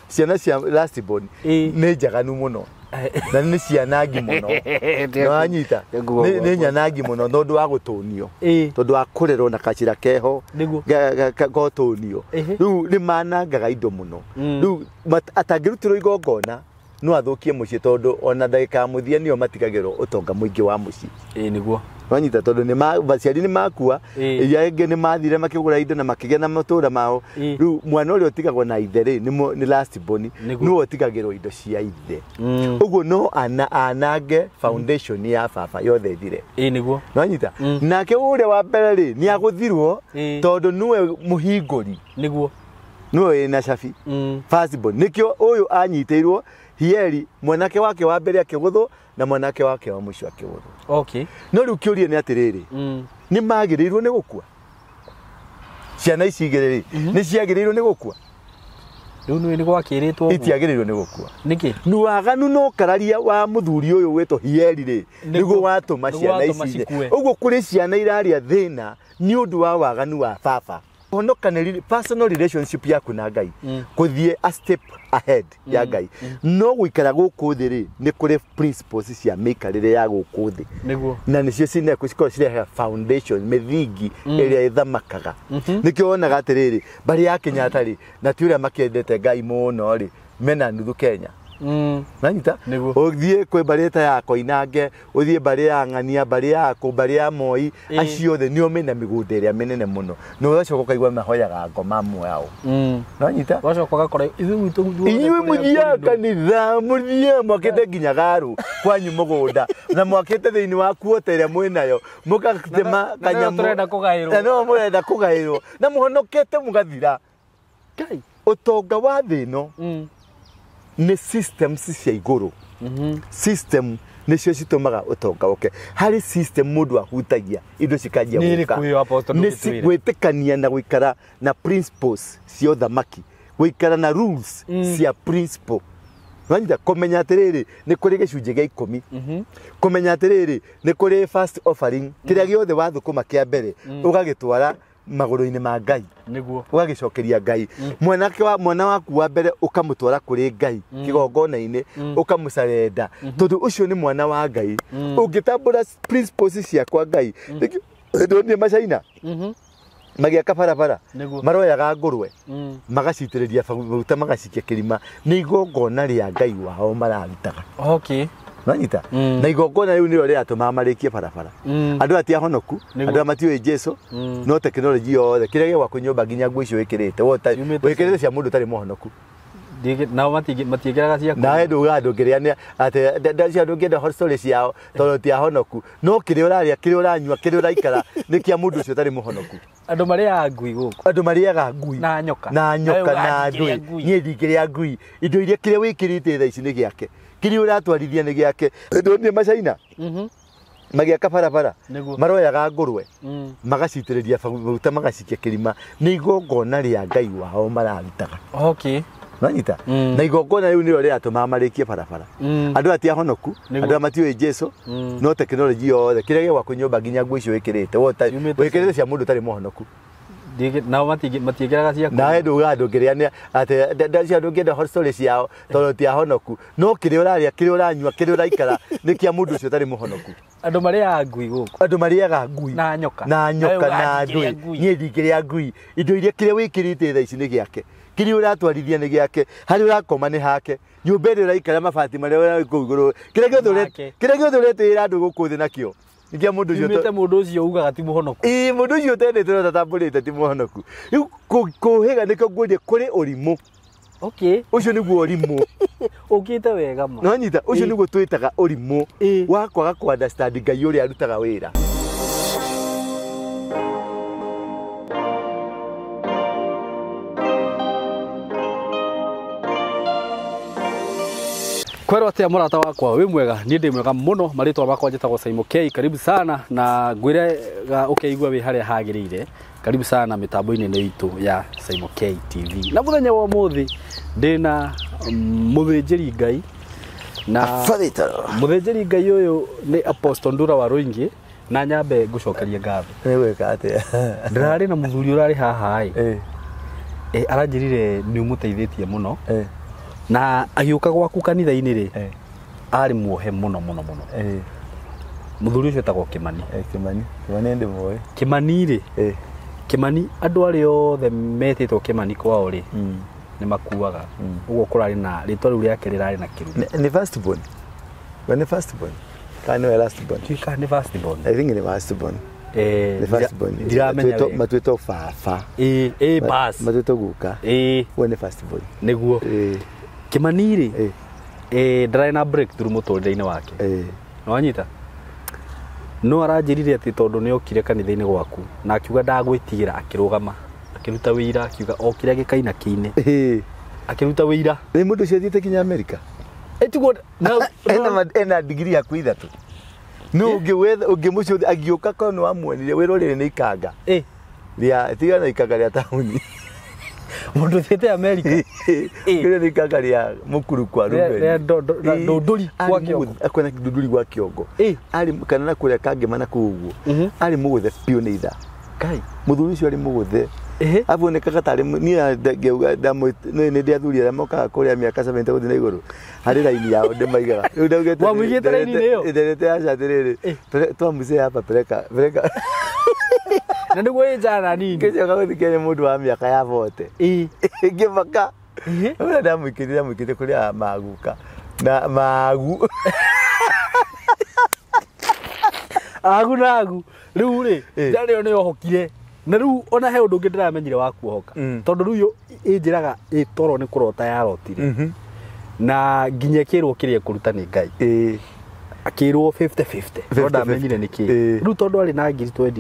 Ciana cia last born nĩ njaganu mũno na nĩ cianangi mũno. Nĩwanyita? Nĩ nyanangi mũno tondũ wa gũtũnio, tondũ wa kũrerwo na kacĩra keho gotũnio. Rĩu nĩ manangaga indo mũno. Rĩu atangĩrutĩrwo igongona no athũkie mũciĩ, tondũ ona ndagĩka ya mũthia nĩo matigagĩrwo ũtonga mũingĩ wa mũciĩ. Ĩĩ nĩguo. Wanyita? Tondũ nĩ aciari nĩ makua, iria angĩ nĩ mathire makĩgũra indo na makĩgĩa na matũra mao. Rĩu mwana ũrĩa ũtigagwo na ithe rĩ, nĩ last born, nĩwe ũtigagĩrwo indo cia ithe. Ũguo no anange foundation ya baba yothe ĩthire. Ĩĩ nĩguo. Wanyita? Nake ũrĩa wa mbere rĩ, nĩ agũthirwo tondũ nĩwe mũhingũri. Nĩguo. Nĩwe wĩna cabi. First born. Nĩkĩo ũyũ anyitĩirwo Hieri, mwanake wake wa mbere akĩgũthwo na mwanake wake wa mũico akĩgũthwo. Okay. No rĩu kĩũria nĩ atĩrĩrĩ, nĩ magĩrĩirwo nĩ gũkua? Ciana ici igĩrĩ rĩ, nĩ ciagĩrĩirwo nĩ gũkua? Rĩu nĩ gwakĩrĩtwo. Itiagĩrĩirwo nĩ gũkua. Nĩkĩ? Nĩ waganu no kararia wa mũthuri ũyũ wĩtwo Hieri rĩ, nĩguo watũma ciana ici. Ũguo kũrĩ ciana iraria thĩna nĩ ũndũ wa waganu wa baba. Honoka nĩ personal relationship yaku na Ngai, kũthiĩ a step ahead ya Ngai. No gũikara gũkũ thĩ rĩ, nĩ kũrĩ principles cia mĩikarĩre ya gũkũ thĩ. Nĩguo. Na nĩcio cikoragwo cirehaga foundation, mĩthingi ĩrĩa ĩthamakaga. Nĩkĩo wonaga atĩrĩrĩ, mbarĩ ya Kenyatta rĩ, na ti ũrĩa makĩendete Ngai mũno rĩ, mena nuthu Kenya. Nanyita? Ũthiĩ kwĩ mbarĩ ta ya Koinange, ũthiĩ mbarĩ ya Ng'ania, mbarĩ ya Kũ, mbarĩ ya Moi, acio othe nĩo mena mĩgũnda ĩrĩa mĩnene mũno. Na ũgacoka ũkaigua mahoyaga ngoma amwe ao. Nanyita? Ũgacoka ũgakora inyuĩ mũthiaga kanitha, mũthiaga mwakĩte nginya garu kwanyu mũgũnda, na mwakĩte thĩinĩ wa kuota ĩrĩa mwĩnayo, mũgatema kanyamũ. Na no mũrenda kũgaĩrwo. Na mũhonokete mũgathira. Ngai. Ũtonga wa thĩ ĩno nĩ systems cia igũrũ. System nĩcio citũmaga ũtonga ũke. Harĩ system mũndũ ahutagia indo cikanjia gũka. Nĩ gwĩtĩkania na gũikara na principles cia ũthamaki, gũikara na rules cia principle. Wanyita? Kũmenya atĩrĩrĩ, nĩ kũrĩ gĩcunjĩ gĩa 10. Kũmenya atĩrĩrĩ, nĩ kũrĩ first offering, kĩrĩa gĩothe wathũkũma kĩa mbere ũgagĩtwara magũrũ-inĩ ma Ngai. Nĩguo. Ũgagĩcokeria Ngai. Mwana waku wa mbere ũkamũtwara kũrĩ Ngai kĩgongona-inĩ, ũkamũcarenda, tondũ ũcio nĩ mwana wa Ngai. Ũngĩtambũra principles ciakwa Ngai, ndonire Macaina magĩaka barabara, maroyaga ngũrwe magacitĩrĩria maguta magacikia kĩrima, nĩ igongona rĩa Ngai wao mararutaga. Okay. Nanyita? Na igongona rĩu nĩrĩo rĩratũmaga marĩkie barabara. Andũ aya ti ahonoku, andũ aya matiũĩ Jesu, no tekinoronjĩ yothe kĩrĩa gĩ gwaku nyũmba nginya nguo icio wĩkĩrĩte, wĩkĩrĩte cia mũndũ ũtarĩ mũhonoku. Nao matiĩkĩraga ciaku. Nawe ndũgaga ndũngĩrĩa atĩ cio ndũngĩenda hot story ciao tondũ ti ahonoku. No kĩrĩa ũrarĩa, kĩrĩa ũranyua, kĩrĩa ũraikara nĩ kĩa mũndũ ũcio ũtarĩ mũhonoku. Andũ marĩaga ngui gũkũ. Andũ marĩaga ngui. Na nyoka. Na nyoka na ndũĩ. Niĩ ndingĩrĩa ngui. Indo iria kĩrĩa wĩkĩrĩte thaa ici nĩ gĩake. Kĩrĩa ũratwarithia nĩ gĩake. Ndonire Macaina magĩaka barabara, maroyaga ngũrwe magacitĩrĩria maguta magacikia kĩrima, nĩ igongona rĩa Ngai wao mararutaga. Okay. Nanyita? Na igongona rĩu nĩrĩo rĩratũmaga marĩkie barabara. Andũ aya ti ahonoku, andũ aya matiũĩ Jesu, no tekinoronjĩ yothe kĩrĩa gĩ gwaku nyũmba nginya nguo icio wĩkĩrĩte, wĩkĩrĩte cia mũndũ ũtarĩ mũhonoku. Nao matiĩkĩraga ciaku. Nawe ndũgaga ndũngĩrĩa atĩ cio ndũngĩenda hot story ciao tondũ ti ahonoku. No kĩrĩa ũrarĩa, kĩrĩa ũranyua, kĩrĩa ũraikara nĩ kĩa mũndũ ũcio ũtarĩ mũhonoku. Andũ marĩaga ngui gũkũ. Andũ marĩaga ngui. Na nyoka. Na nyoka na ndũĩ. Niĩ ndingĩrĩa ngui. Indo iria kĩrĩa wĩkĩrĩte thaa ici nĩ gĩake. Kĩrĩa ũratwarithia nĩ gĩake. Harĩa ũrakoma nĩ hake. Nyũmba ĩrĩa ũraikara mabati marĩa ũraikara igũrũ. Kĩrĩa gĩothe ũretĩĩra andũ gũkũ thĩ nakĩo. Nĩkĩo mũndũ ũcio Yumĩte mũndũ ũcio ugaga ti mũhonoku. Ĩĩ, mũndũ ũcio ũtendete na ũtatambũrĩte ti mũhonoku. Rĩu kũhĩga nĩkĩo ngwĩrire kũrĩ ũrimũ. Okay. Ũcio nĩguo ũrimũ. Ũkĩte wega ma. Nonyita, ũcio nĩguo twĩtaga ũrimũ wa kwaga kũ understand Ngai ũrĩa arutaga wĩra. Kwero atia murata wakwa wi mwega nie ndi mwega muno maritwa makwa njitagwo Simon K karibu sana na ngwire ukeigua wi haria hagiriire karibu sana mitambo-ini ni itu ya Simon K TV na muthenya wa umuthi ndina muthinjiri Ngai na muthinjiri Ngai uyu ni Apostle Ndura wa Ruingi na nyambe ngucokerie ngatho ni gwika atia ndirari na muthuri urari haha i aranjirire ni umuteithitie muno. Na agĩũka gwaku kanitha-inĩ rĩ, arĩ muohe mũno mũno mũno. Mũthuri ũcio etagwo Kĩmani. Kĩmani, Kĩmani ndĩmũĩ. Kĩmani rĩ, Kĩmani andũ arĩa othe metĩtwo Kĩmani kwao rĩ, nĩ makuaga. Ũguo kũrarĩ na rĩtwa rĩu rĩake rĩrarĩ na kĩrumi. Nĩ first born. We nĩ first born. Kana nĩwe last born? Ndiũĩ kana nĩ first born. I think nĩ first born. Nĩ first born. Ndiramenya wega. Matuĩtwo baba. Ĩ bas. Matuĩtwo guka. Ĩ We nĩ first born. nĩguo. Kĩmani rĩ, ndararĩ na breakthrough mũtũrĩre-inĩ wake. Nĩwanyita? No aranjĩrire atĩ tondũ nĩ okire kanitha-inĩ gwaku na akiuga ndagwĩtigĩra, akĩrũgama akĩruta wĩira, akiuga okire agĩkaina kĩine, akĩruta wĩira. Nĩ mũndũ ũcio athiĩte nginya Amerika. Ĩtiguo Ena degree yaku ithatũ. No ũngĩwetha ũngĩmũcũthi agĩũka korwo nĩ wamuonire wĩra ũrĩrĩ nĩ ikanga. Rĩa tiga na ikanga rĩa taũni. Mũndũ ũthiĩte Amerika. Kĩrĩa nĩ ikanga rĩa mũkuru kwa Ruben. Rĩa Ndũndũri gwa Kĩongo. Akwena Ndũndũri gwa Kĩongo. Arĩ kana na kũrĩa Kangema na kũu ũguo. Arĩ mũgũthe biũ nĩ itha. Ngai. Mũthuri ũcio arĩ mũgũthe. Abonekaga tarĩ niĩ ngĩuga nĩ ndĩ athuri arĩa mokaga kũrĩa mĩaka 70 gũthiĩ na igũrũ harĩ raini yao ndĩmaigaga. Rĩu ndaugĩte Wamũigĩte raini-inĩ ĩyo? Nderete aca atĩrĩrĩ, twamũcee hapa peleka peleka. Na nĩguo ĩ njara nini. Ngĩcoka gũthikĩrĩria mũndũ wa mĩaka ya 40. Ngĩmaka. Ũrĩa ndamũikĩrire kũrĩa maguka na magu. Agu na agu. Rĩu rĩ, njara ĩyo nĩ yohokire. Na rĩu ona he ũndũ ũngĩ ndĩramenyire wa kuohoka. Tondũ rĩu ĩnjĩraga ĩtoro nĩ kũrota yarotire. Na nginya ĩkĩrwo kĩrĩa ĩkũruta nĩ Ngai. Akĩrwo 50-50. No ndamenyire nĩ kĩĩ. Rĩu tondũ arĩ na ngiri 20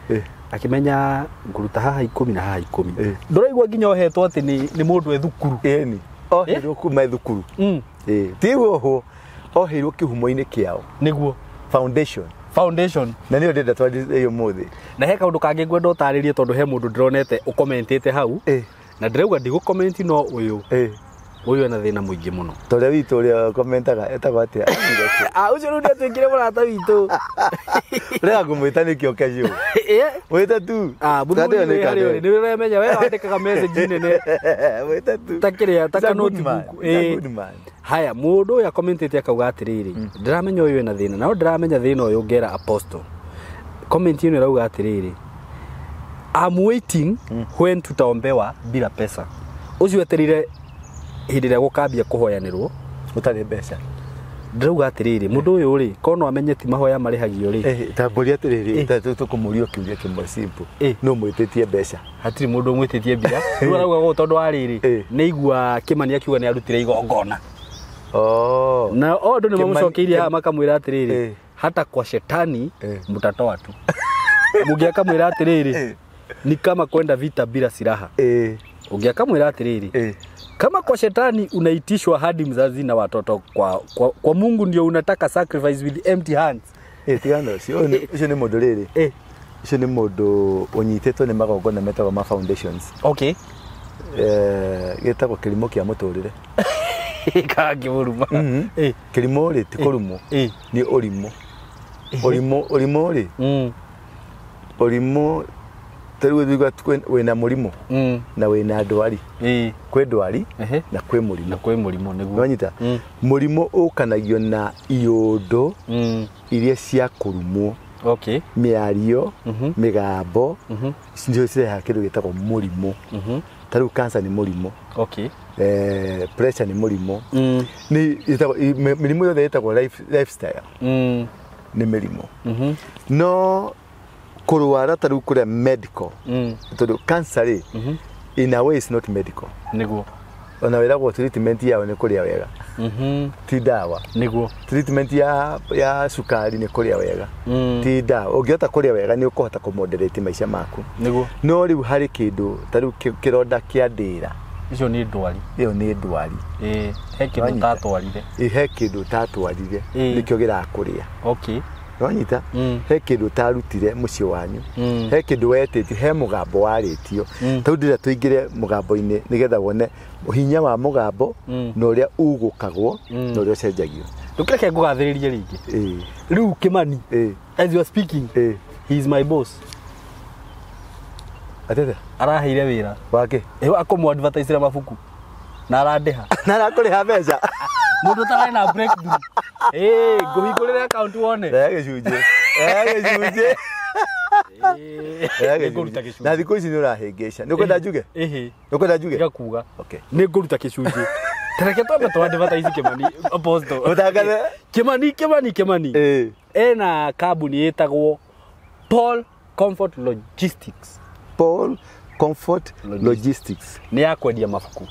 rĩ, akĩmenya ngũruta haha 10 na haha 10. Ndũraigua nginya ohetwo atĩ nĩ mũndũ e thukuru. Ĩni. Oheirwo kuma e thukuru. Ti wohwo, oheirwo kĩhumo-inĩ kĩao. Nĩguo. Foundation. Foundation. Na nĩyo ndĩrenda twarĩrie ũmũthĩ. Na he kaũndũ kangĩ ngwenda ũtarĩrie tondũ he mũndũ ndĩronete ũkomentĩte hau. Na ndĩrauga ndigũkomenti no ũyũ. Ũyũ ena thĩna mũingĩ mũno. Ta ũrĩa witũ ũrĩa komentaga etagwo atĩa? Ũcio rĩu nĩatuĩkire mũrata witũ. Ũrega ngũmwĩta nĩkĩo casual. Mwĩta tu. Mũthuri wĩ harĩa ũrĩ, nĩ ũramenya we wandĩkaga message nene. Mwĩta tu. Ta kĩrĩa, ta notebook. Haya, mũndũ ũyũ akomentĩte akauga atĩrĩrĩ, ndĩramenya ũyũ ena thĩna, na no ndĩramenya thĩna ũyũ ngera apostle. Comment ĩno ĩrauga atĩrĩrĩ, I'm waiting when tutaombewa bila pesa. Ũcio etereire hĩndĩ ĩrĩa gũkambia kũhoyanĩrwo ũtarĩ mbeca. Ndĩrauga atĩrĩrĩ, mũndũ ũyũ rĩ, korwo no amenye ti mahoya marĩhagio rĩ. Ta mbũria atĩrĩrĩ, tũkũmũria kĩũria kĩmwe simple. No mwĩtĩtie mbeca? Hatirĩ mũndũ ũmwĩtĩtie mbia. Rĩu arauga ũguo tondũ wa rĩrĩ, nĩ aigua Kĩmani akiuga nĩ arutire igongona. Na o andũ nĩ mamũcokeirie haha makamwĩra atĩrĩrĩ, hata kwa shetani mtatoa tu. Mũngĩ akamwĩra atĩrĩrĩ, ni kama kwenda vita bila silaha. Ũngĩ akamwĩra atĩrĩrĩ, kama kwa shetani unaitishwa hadi mzazi na watoto, kwa Mungu ndio unataka sacrifice with empty hands. Tigana ũcio, ũcio nĩ mũndũ rĩrĩ. Ũcio nĩ mũndũ ũnyitĩtwo nĩ magongona metagwo ma foundations. Okay. Gĩtagwo kĩrimũ kĩa mũtũrĩre. Kangĩmũruma. Kĩrimũ rĩ ti kũrumwo, nĩ ũrimũ. Ũrimũ rĩ, ũrimũ ta rĩu ũthiaga wĩna mũrimũ na wĩna ndwari. Kwĩ ndwari na kwĩ mũrimũ. Na kwĩ mũrimũ nĩguo. Nĩwanyita? Mũrimũ ũkanagio na iũndũ iria cia kũrumwo. Okay. Mĩario, mĩgambo, nĩcio cirehaga kĩndũ gĩtagwo mũrimũ. Ta rĩu cancer nĩ mũrimũ. Okay. Pressure nĩ mũrimũ. Nĩ mĩrimũ yothe ĩtagwo lifestyle. Nĩ mĩrimũ. No kũrwara ta rĩu kũrĩa medical. Tondũ cancer rĩ, in a way is not medical. Nĩguo. Ona wĩragwo treatment yao nĩ kũrĩa wega. Ti ndawa. Nĩguo. Treatment ya cukari nĩ kũrĩa wega. Ti ndawa. Ũngĩhota kũrĩa wega nĩ ũkũhota kũmoderate maica maku. Nĩguo. No rĩu harĩ kĩndũ ta rĩu kĩronda kĩa ndĩra. Icio nĩ ndwari. Ĩyo nĩ ndwari. He kĩndũ ũtatwarire. He kĩndũ ũtatwarire. Nĩkĩo kĩrakũrĩa. Okay. Nĩwanyita? He kĩndũ ũtarutire mũciĩ wanyu. He kĩndũ wetĩtio, he mũgambo warĩtio. Tondũ ndĩrenda tũingĩre mũgambo-inĩ nĩgetha wone hinya wa mũgambo na ũrĩa ugũkagwo na ũrĩa ũcenjagio. Ndũkĩreke ngũgathĩrĩrie rĩngĩ. Rĩu Kĩmani, as you are speaking, he is my boss. Atete? Araheire wĩra. Wake? Akũmũ advertise mabuku. Na arandĩha. Na arakũrĩha mbeca. Mũndũ ũtararĩ na breakthrough. Ngũhingũrĩre account wone. Rehe gĩcunjĩ. Rehe gĩcunjĩ. Rehe Nĩngũruta gĩcunjĩ. gĩcunjĩ. Na thikũ ici nĩ ũrahĩngĩca. Nĩ ũkwenda njuge? Ĩhĩ. Nĩ ũkwenda njuge? Tiga kuga. Okay. Nĩ ngũruta gĩcunjĩ. Tareke twambe tũ advertise Kimani Apostle. Ũtangathe. Kimani Kimani Kimani. Ĩĩ. Ena kambuni ĩtagwo Paul Comfort Logistics. Paul Comfort Logistics. Nĩ ya kwendia mabuku.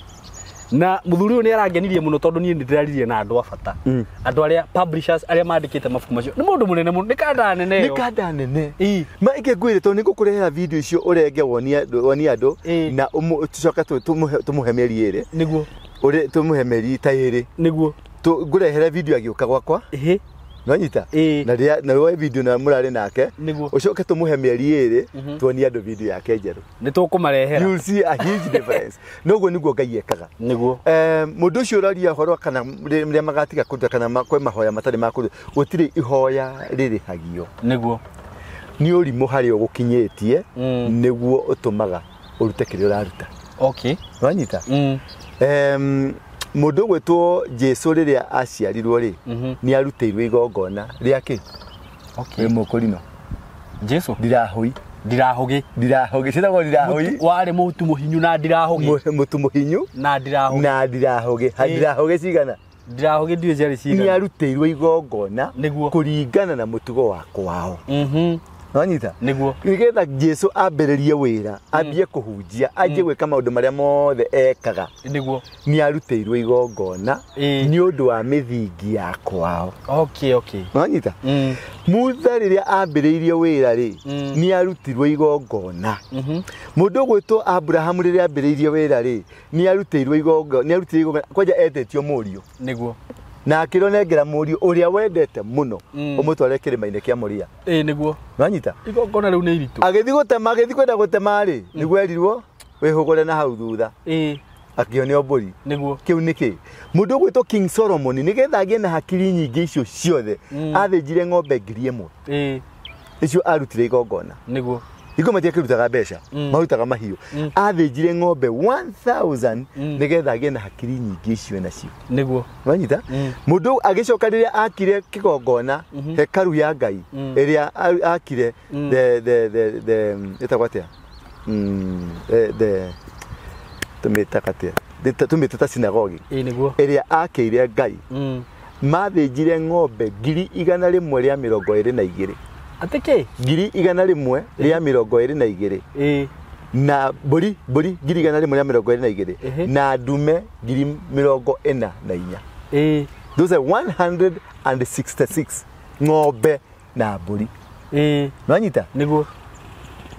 Na muthuri ũyũ nĩ arangenirie mũno tondũ niĩ nĩ ndĩraririe na andũ a bata. Andũ arĩa publishers arĩa mandĩkĩte mabuku macio. Nĩ mũndũ mũnene mũno, nĩ kanda nene Nĩ ĩyo. kanda nene. Ĩĩ. Ma ĩke ngwĩre tondũ nĩ ngũkũrehera video icio ũrenge wonie andũ Ĩĩ. na tũcoke tũmũhe mĩeri ĩrĩ. Nĩguo. Ũrĩ tũmũhe mĩeri ta ĩrĩ. Nĩguo. Ngũrehere video agĩũka gwakwa. Ĩhĩ. Nonyita? Ĩĩ. Na rĩrĩa na woe video na mũrarĩ nake. Nĩguo. Ũcoke tũmũhe mĩeri ĩrĩ tuonie andũ video yake njerũ. Nĩ tũkũmarehera. You will see a huge difference. Noguo nĩguo Ngai ekaga. Nĩguo. Mũndũ ũcio ũraria ũhoro kana rĩrĩa magatiga kũruta kana kwĩ mahoya matarĩ ma kũruta, gũtirĩ ihoya rĩrĩhagio. Nĩguo. Nĩ ũrimũ harĩa ũgũkinyĩtie nĩguo ũtũmaga ũrute kĩrĩa ũraruta. Okay. Wanyita? Mũndũ ũgwĩtwo Jesu rĩrĩa aciarirwo rĩ, nĩ arutĩirwo igongona rĩa kĩ? Okay. Wĩ mũkũrino. Jesu. Ndirahũi. Ndirahũgĩ. Ndirahũgĩ. Ciĩtagwo ndirahũi. Warĩ mũtu mũhinyu na ndirahũgĩ. Mũtu mũhinyu Na ndirahũgĩ. na ndirahũgĩ. Ha ndirahũgĩ cigana? Ndirahũgĩ ndiũĩ ciarĩ cigana. Nĩ arutĩirwo igongona Nĩguo. kũringana na mũtugo wa kwao. Nonyita? Nĩguo. Nĩgetha Jesu ambĩrĩrie wĩra, ambie kũhunjia, ambie gwĩka maũndũ marĩa mothe ekaga. Nĩguo. Nĩ arutĩirwo igongona nĩ ũndũ wa mĩthingi ya kwao. Okay, okay. Nonyita? Mutha rĩrĩa ambĩrĩirie wĩra rĩ, nĩ arutirwo igongona. Mũndũ ũgwĩtwo Abrahamu rĩrĩa ambĩrĩirie wĩra rĩ, nĩ arutĩirwo igongona, nĩ arutĩirwo igongona, kwanja etĩtio mũriũ. Nĩguo. Na akĩrwo nengera mũriũ ũrĩa wendete mũno, ũmũtware kĩrĩma-inĩ kĩa Moria. Ĩĩ nĩguo. Nonyita? Igongona rĩu nĩ iritũ. Agĩthiĩ gũtema, agĩthiĩ kwenda gũtema rĩ, nĩguo erirwo wĩhũgũre na hau thutha. Ĩĩ. Akĩonio mbũri. Nĩguo. Kĩu nĩ kĩ? Mũndũ ũgwĩtwo King Solomon nĩgetha agĩe na hakiri nyingĩ icio ciothe, athĩnjire ng'ombe 1000. Ĩĩ. Icio arutire igongona. Nĩguo. Hingo matiakĩrutaga mbeca, marutaga mahiũ. Athĩnjire ng'ombe 1000 nĩgetha agĩe na hakiri nyingĩ icio nacio. Nĩguo. Wanyita? Mũndũ agĩcoka rĩrĩa akire kĩgongona, hekaru ya Ngai, ĩrĩa akire the ĩtagwo atĩa? The tũmĩtaga atĩa? Tũmĩte ta synagogue. Ĩĩ nĩguo. Ĩrĩa akĩire Ngai. Mathĩnjire ng'ombe 122. Atĩ kĩ? 122. Ĩĩ. Na mbũri 122. Na ndume 44. Ĩĩ. Those are 166 ng'ombe na mbũri. Ĩĩ. Nonyita? Nĩguo.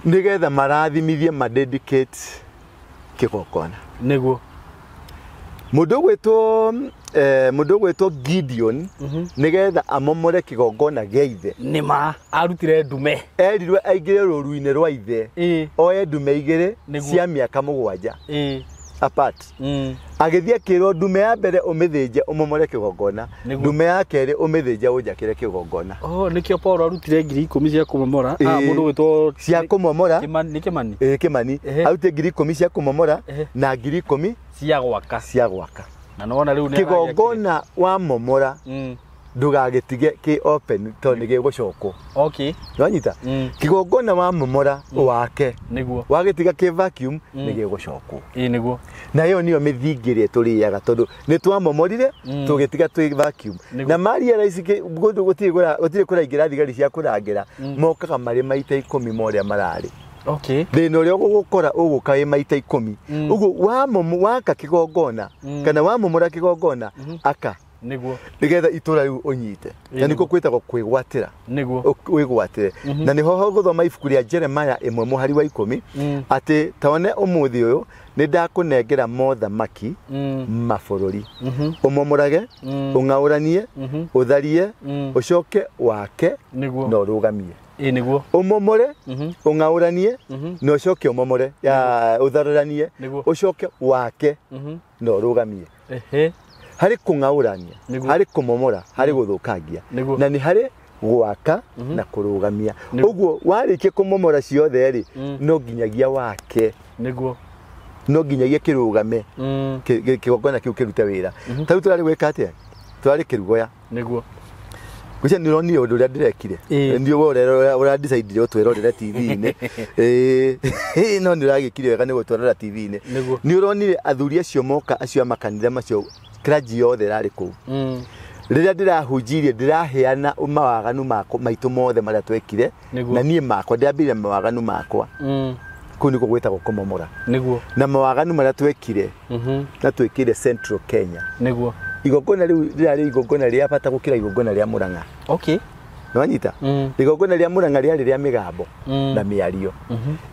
Nĩgetha marathimithie ma dedicate kĩgongona. Nĩguo. Mũndũ ũgwĩtwo Gideon nĩgetha amomore kĩgongona gĩa ithe. Nĩma arutire ndume. Erirwe aingĩre rũru-inĩ rwa ithe. Ĩĩ. Oe ndume igĩrĩ Nĩguo. cia mĩaka 7. Ĩĩ. Apart. Agĩthiĩ akĩrwo ndume ya mbere ũmĩthĩnje ũmomore kĩgongona. Nĩguo. Ndume ya kerĩ ũmĩthĩnje ũnjakĩre kĩgongona. Oh, nĩkĩo Paul arutire 10,000 cia kũmomora. Ĩĩ. Mũndũ ũgwĩtwo Cia kũmomora. Kimani, nĩ Kimani? Ĩĩ Kimani. Arutire 10,000 cia kũmomora na 10,000 cia gwaka. Cia gwaka. Na nĩwona rĩu nĩ Kĩgongona wa momora ndũgagĩtige kĩ open tondũ nĩ gĩgũcokwo. Okay. Nonyita? Kĩgongona wa momora wake. Nĩguo. Wagĩtiga kĩ vacuum nĩ gĩgũcokwo. Ĩĩ nĩguo. Na ĩyo nĩyo mĩthingi ĩrĩa tũrĩaga tondũ nĩ twamomorire tũgĩtiga twĩ vacuum. Na maria ici gũtirĩ kũraingĩra thigari cia kũrangĩra, mokaga marĩ maita 10 ma ũrĩa mararĩ. Okay. Thĩna ũrĩa ũgũgũkora ũgũka wĩ maita 10. Ũguo waka kĩgongona kana wamomora kĩgongona aka. Nĩguo. Nĩgetha itũra rĩu ũnyite. Na nĩkuo kwĩtagwo kwĩgwatĩra. Nĩguo. Wĩgwatĩre. Na nĩho gũthoma ibuku rĩa Jeremiah 1:10 atĩ tone ũmũthĩ ũyũ nĩ ndakũnengera mothamaki mabũrũri. Ũmomorage, ũng'aũranie, ũtharie, ũcoke wake Nĩguo. na ũrũgamie. Ĩĩ nĩguo. Ũmomore, ũng'aũranie, na ũcoke ũmomore, ũtharũranie, ũcoke wake na ũrũgamie. Ehe. Harĩ kũng'aũrania, harĩ kũmomora, harĩ gũthũkangia, na nĩ harĩ gwaka na kũrũgamia. Ũguo warĩkia kũmomora ciothe rĩ, no nginyagia wake. Nĩguo. No nginyagia kĩrũgame kĩgongona kĩu kĩrute wĩra. Ta rĩu tũrarĩ gwĩka atĩa? Tũrarĩ Kĩrugoya. Nĩguo. Gwĩcia nĩ ũronire ũndũ ũrĩa ndĩrekire. Nĩ we ũrĩa decide ũtwĩrorere TV-inĩ. No nĩ ũragĩkire wega nĩ gũtwĩrorera TV-inĩ. Nĩ ũronire athuri acio moka acio a makanitha macio clergy yothe ĩrarĩ kũu. Rĩrĩa ndĩrahunjirie ndĩraheana mawaganu makwa maitũ mothe marĩa twekire na niĩ makwa ndĩrambĩrĩria mawaganu makwa. Kũu nĩkuo gwĩtagwo kũmomora. Nĩguo. Na mawaganu marĩa twekire na twekire Central Kenya. Nĩguo. Igongona rĩu rĩrarĩ igongona rĩa bata gũkĩra igongona rĩa Murang'a. Okay. Nĩwanyita? Igongona rĩa Murang'a rĩarĩ rĩa mĩgambo na mĩario.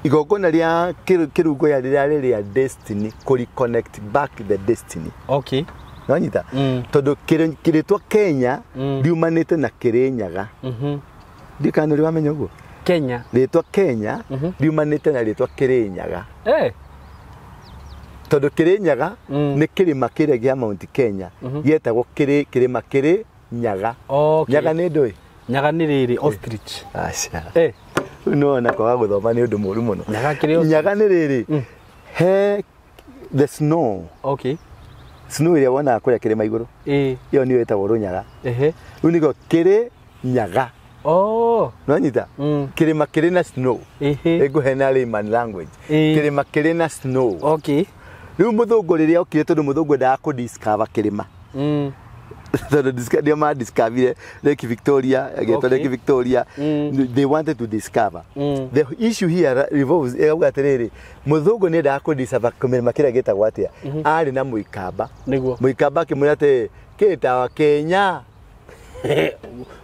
Igongona rĩa Kĩrungoya rĩrarĩ rĩa destiny, kũ reconnect back the destiny. Okay. Nĩwanyita? Tondũ kĩrĩtwa Kenya riumanĩte na Kĩrĩnyaga. Ndiũĩ kana nĩ ũrĩ wamenya ũguo? Kenya. Rĩtwa Kenya riumanĩte na rĩtwa Kĩrĩnyaga. Tondũ Kĩrĩnyaga nĩ kĩrĩma kĩrĩa kĩa Mount Kenya gĩetagwo kĩrĩma Kĩrĩnyaga. Nyaga nĩ ndũĩ? Nyaga nĩ rĩrĩ ostrich. Aca. Rĩu nĩwona kwaga gũthoma nĩ ũndũ mũũru mũno. Nyaga kĩrĩ Nyaga nĩ rĩrĩ he the snow. Okay. Snow ĩrĩa wonaga kũrĩa kĩrĩma igũrũ. Ĩyo nĩyo ĩtagwo rũnyaga. Rĩu nĩkĩo Kĩrĩnyaga. Oh. Nĩwanyita? Kĩrĩma kĩrĩ na snow. Ĩngũhe na layman language. Kĩrĩma kĩrĩ na snow. Okay. Rĩu mũthũngũ rĩrĩa okire tondũ mũthũngũ endaga kũ discover kĩrĩma. Tondũ ndio ma discoverire Lake Victoria, ĩgĩtwo Lake Victoria. They wanted to discover. The issue here revolves ĩgauga atĩrĩrĩ, mũthũngũ nĩ endaga kũ discover kĩrĩma kĩrĩa gĩtagwo atĩa. Arĩ na mũikamba. Nĩguo. Mũikamba akĩmwĩra atĩ kĩtawa Kenya.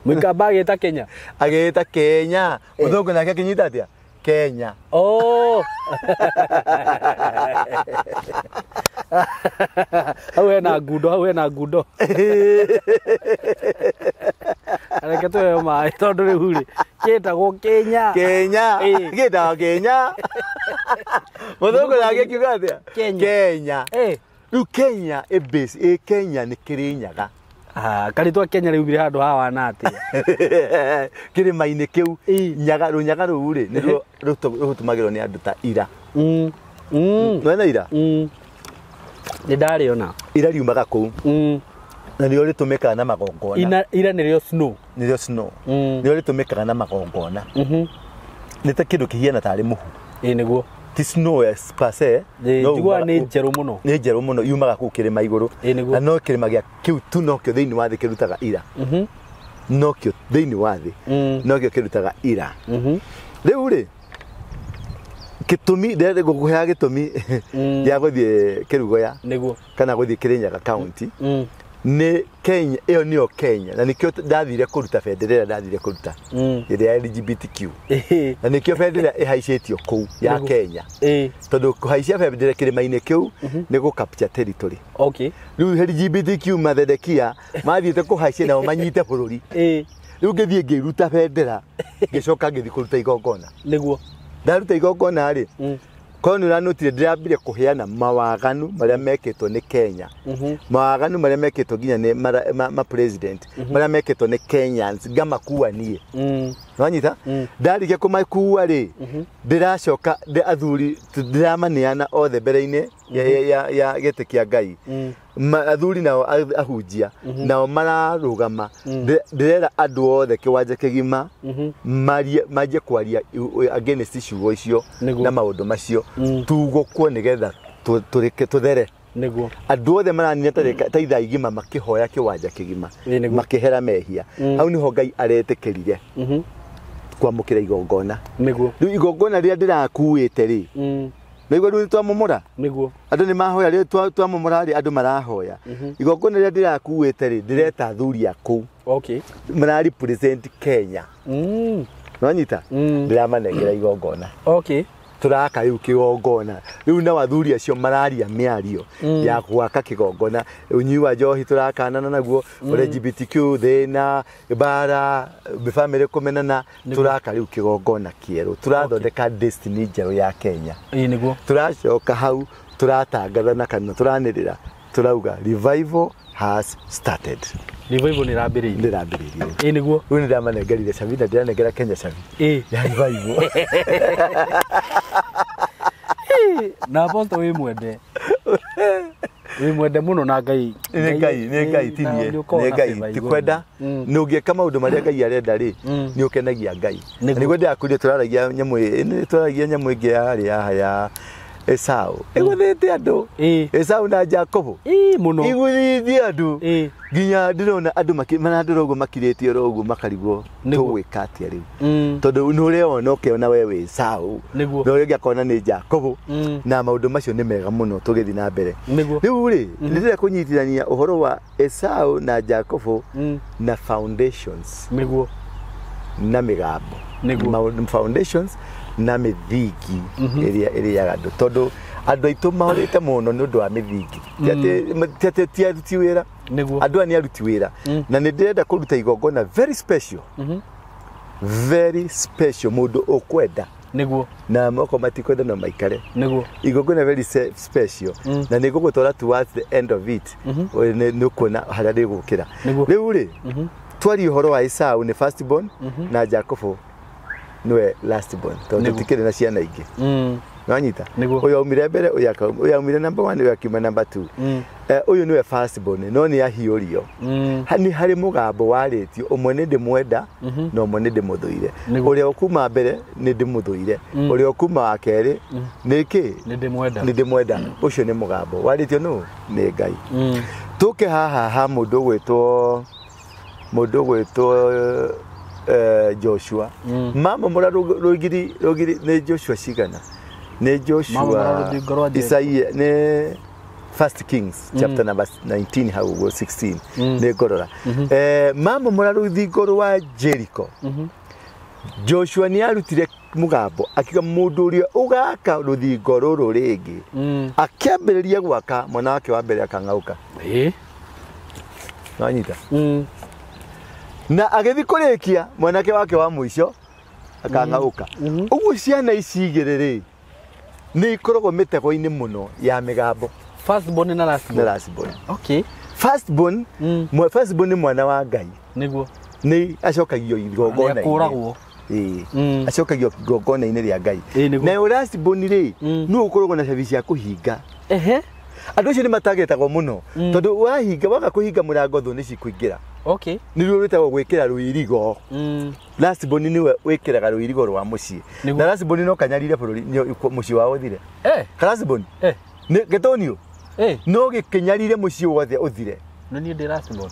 Mũikamba agĩta Kenya. Agĩta Kenya. Mũthũngũ nake akĩnyita atĩa? Kenya. Oh. Hau hena ngundo, hau hena ngundo. Reke tũheo maĩ tondũ rĩu rĩ kĩtagwo Kenya. Kenya. Gĩtagwo Kenya. Mũthũngũ nake akiuga atĩa? Kenya. Kenya. Rĩu Kenya ĩ base, ĩ Kenya nĩ Kĩrĩnyaga. Karĩtwa Kenya rĩumire handũ haha na atĩa? Kĩrĩma-inĩ kĩu nyaga rũnyaga rũu rĩ nĩruo rũtũmagĩrwo nĩ andũ ta ira. Nĩwona ira? Nĩ ndarĩona. Ira riumaga kũu. Na nĩrĩo rĩtũmĩkaga na magongona. Ira nĩrĩo snow. Nĩrĩo snow. Nĩrĩo rĩtũmĩkaga na magongona. Nĩ ta kĩndũ kĩhiana tarĩ mũhu. Ĩĩ nĩguo. Ti snow as per se. Njiguaga nĩ njerũ mũno. Nĩ njerũ mũno yumaga kũu kĩrĩma igũrũ. Na no kĩrĩma gĩa kĩu tu nokĩo thĩinĩ wa thĩ kĩrutaga ira. Nokĩo thĩinĩ wa thĩ. Nokĩo kĩrutaga ira. Rĩu rĩ gĩtũmi ngũkũheaga gĩtũmi gĩa gũthiĩ Kĩrugoya. Nĩguo. Kana gũthiĩ Kĩrĩnyaga county. Nĩ Kenya, ĩyo nĩyo Kenya na nĩkĩo ndathire kũruta bendera ĩrĩa ndathire kũruta ĩrĩa ya LGBTQ. Na nĩkĩo bendera ĩhaicĩtio kũu ya Kenya. Tondũ kũhaicia bendera kĩrĩma-inĩ kĩu nĩ gũ capture territory. Okay. Rĩu LGBTQ mathedekia mathiĩte kũhaicia nao manyite bũrũri. Rĩu ngĩthiĩ ngĩruta bendera ngĩcoka ngĩthiĩ kũruta igongona. Nĩguo. Ndaruta igongona rĩ korwo nĩ ũranotire ndĩrambire kũheana mawaganu marĩa mekĩtwo nĩ Kenya. Mawaganu marĩa mekĩtwo nginya nĩ ma president marĩa mekĩtwo nĩ Kenyans ngamakua niĩ. Nĩwanyita? Ndarĩkia kũmakua rĩ ndĩracoka athuri ndĩramaneana othe mbere-inĩ ya gĩtĩ kĩa Ngai. Athuri nao ahunjia nao mararũgama ndĩrera andũ othe kĩwanja kĩgima manjie kwaria against ciugo icio na maũndũ macio tugũkwo nĩgetha tũthere. Nĩguo. Andũ othe maranina ta ithaa igima makĩhoya kĩwanja kĩgima makĩhera mehia. Hau nĩho Ngai aretĩkĩrire kwamũkĩra igongona. Nĩguo. Rĩu igongona rĩrĩa ndĩrakuĩte rĩ nĩguo rĩu twamomora. Nĩguo. Andũ nĩ mahoya rĩu twamomora rĩ andũ marahoya. Igongona rĩrĩa ndĩrakuĩte rĩ ndĩreta athuri a kũu. Okay. Mara represent Kenya. Nĩwanyita? Ndĩramanengera igongona. Okay. Tũraka rĩu kĩgongona. Rĩu nao athuri acio mararia mĩario ya gwaka kĩgongona. Ũnyui wa njohi tũrakanana naguo, LGBTQ thĩna, mbara, bamĩrĩ kũmenana, tũraka rĩu kĩgongona kĩerũ. Tũrathondeka destiny njerũ ya Kenya. Ĩĩ nĩguo. Tũracoka hau tũratangatha na kanua tũranĩrĩra tũrauga revival has started. Revival nĩ ĩrambĩrĩirie. Nĩ ĩrambĩrĩirie. Ĩĩ nĩguo. Rĩu nĩ ndamanengerire cabi na ndĩranengera Kenya cabi. Ĩĩ. Ya revival. Na Apostle wĩ mwende. Wĩ mwende mũno na Ngai. Nĩ Ngai, nĩ Ngai ti niĩ, nĩ Ngai ti kwenda. Nĩ ũngĩka maũndũ marĩa Ngai arenda rĩ, nĩ ũkenagia Ngai. Nĩguo ndĩrakwĩrire tũraragia nyamũ ĩ, tũraragia nyamũ ĩngĩ yarĩ haha ya Esau. Ĩgũthĩte andũ. Esau na Jakobo. Mũno. Ĩgũthĩte andũ. Nginya ndĩrona andũ marandora ũguo makirĩte oro ũguo makarigwo tũgwĩka atĩa rĩu. Tondũ nĩ ũreyona ũkĩona we wĩ Esau. Na ũrĩa ũngĩ akona nĩ Jakobo. Na maũndũ macio nĩ mega mũno tũgĩthiĩ na mbere. Rĩu rĩ, nĩ ndĩrenda kũnyitithania ũhoro wa Esau na Jakobo na foundations. Nĩguo. Na mĩgambo. Foundations na mĩthingi ĩrĩa ĩrĩaga andũ. Tondũ andũ aitũ mahorĩte mũno nĩ ũndũ wa mĩthingi. Ti atĩ ti aruti wĩra. Andũ aya nĩ aruti wĩra. Na nĩ ndĩrenda kũruta igongona very special. Very special mũndũ ũkwenda. Nĩguo. Na moko matikwenda no maikare. Nĩguo. Igongona very special. Na nĩ ngũgũtwara towards the end of it. Nĩ ũkuona harĩa rĩgũkĩra. Rĩu rĩ, twarie ũhoro wa Esau nĩ first born na Jakobo nĩwe last born. Tondũ tũtikĩrĩ na ciana ingĩ. Nĩwanyita? Ũyũ aumire mbere, ũyũ aumire number 1, ũyũ akiuma number 2. Ũyũ nĩwe first born, no nĩ ahiũrio. Nĩ harĩ mũgambo warĩtio, ũmwe nĩ ndĩmwenda na ũmwe nĩ ndĩmũthũire. Ũrĩa ũkuma mbere nĩ ndĩmũthũire. Ũrĩa ũkuma wa kerĩ nĩ kĩ? Nĩ ndĩmwenda. Nĩ ndĩmwenda. Ũcio nĩ mũgambo warĩtio nũ? Nĩ Ngai. Tũke haha ha mũndũ ũgwĩtwo Joshua. Mamomora rũgiri nĩ Joshua cigana? Nĩ Joshua Isaia nĩ First Kings chapter number 19 hau ũguo 16 nĩ ngũrora. Mamomora rũthingo rwa Jericho. Joshua nĩ arutire mũgambo akiuga mũndũ ũrĩa ũgaka rũthingo rũrũ rĩngĩ. Akĩambĩrĩria gwaka mwana wake wa mbere akang'auka. Nĩwanyita? Na agĩthiĩ kũrĩkia mwanake wake wa mũico akang'auka. Ũguo ciana ici igĩrĩ rĩ nĩ ikoragwo mĩtego-inĩ mũno ya mĩgambo. First born na last born. Na last born. Okay. First born, first born nĩ mwana wa Ngai. Nĩguo. Nĩ acokagio igongona-inĩ. Nĩakũragwo. Acokagio igongona-inĩ rĩa Ngai. Nayo last born rĩ, nĩwe ũkoragwo na cabi cia kũhinga. Andũ acio nĩ matagetagwo mũno tondũ wahinga waga kũhinga mũrango thũ nĩ cikũingĩra. Okay. Nĩruo rwĩtagwo gwĩkĩra rũirigo. Last born nĩwe wĩkĩraga rũirigo rwa mũciĩ. Na last born no kanyarire bũrũri mũciĩ wao ũthire. Last born? Nĩ gĩtonio? No gĩkĩnyarire mũciĩ wothe ũthire. No niĩ ndĩ last born.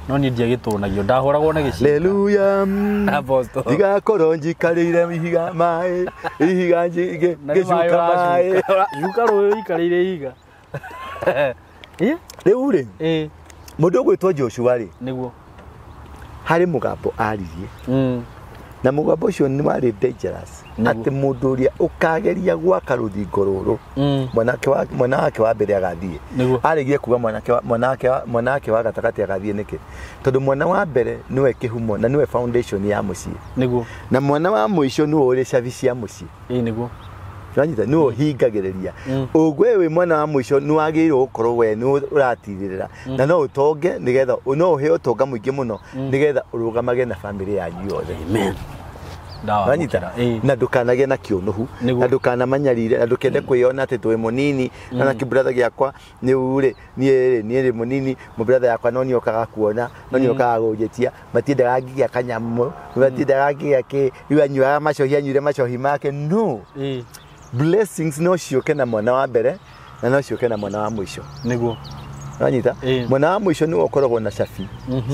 No niĩ ndiagĩtũnagio ndahũragwo na gĩcinga. Hallelujah. Apostle. Ndigakorwo njikarĩire ihiga maĩ, ihiga ngĩcuka maĩ. Cuka rũĩ ũikarĩire ihiga. Rĩu rĩ, mũndũ ũgwĩtwo Joshua rĩ, Nĩguo. harĩ mũgambo aririe. Na mũgambo ũcio nĩ warĩ dangerous. Atĩ mũndũ ũrĩa ũkageria gwaka rũthingo rũrũ, mwana wake wa mbere agathiĩ. Arĩgie kuga mwana wake wa gatagatĩ agathiĩ nĩkĩ? Tondũ mwana wa mbere nĩwe kĩhumo na nĩwe foundation ya mũciĩ. Nĩguo. Na mwana wa mũico nĩwe ũrĩ cabi cia mũciĩ. Nĩguo. Nĩwanyita? Nĩwe ũhingagĩrĩria. Ũguo wĩ mwana wa mũico nĩ wagĩrĩirwo gũkorwo we nĩ ũratirĩrĩra. Na no ũtonge nĩgetha no ũheo ũtonga mũingĩ mũno nĩgetha ũrũgamage na family yanyu yothe. Amen. Nĩwanyita? Na ndũkanagĩe na kĩũnũhu, na ndũkanamanyarire, na ndũkende kwĩyona atĩ twĩ mũnini, na kĩbrother gĩakwa nĩ rĩ, niĩ rĩ, niĩ rĩ mũnini, mũbrother yakwa no nĩokaga kuona, no nĩokaga kũnjĩtia, matiendaga ngĩgĩa kanyamũ, matiendaga ngĩgĩa kĩ, rĩu anyuaga macohi, anyuire macohi make. No. Blessings no ciũke na mwana wa mbere na no ciũke na mwana wa mũico. Nĩguo. Nĩwanyita? Mwana wa mũico nĩwe ũkoragwo na cabi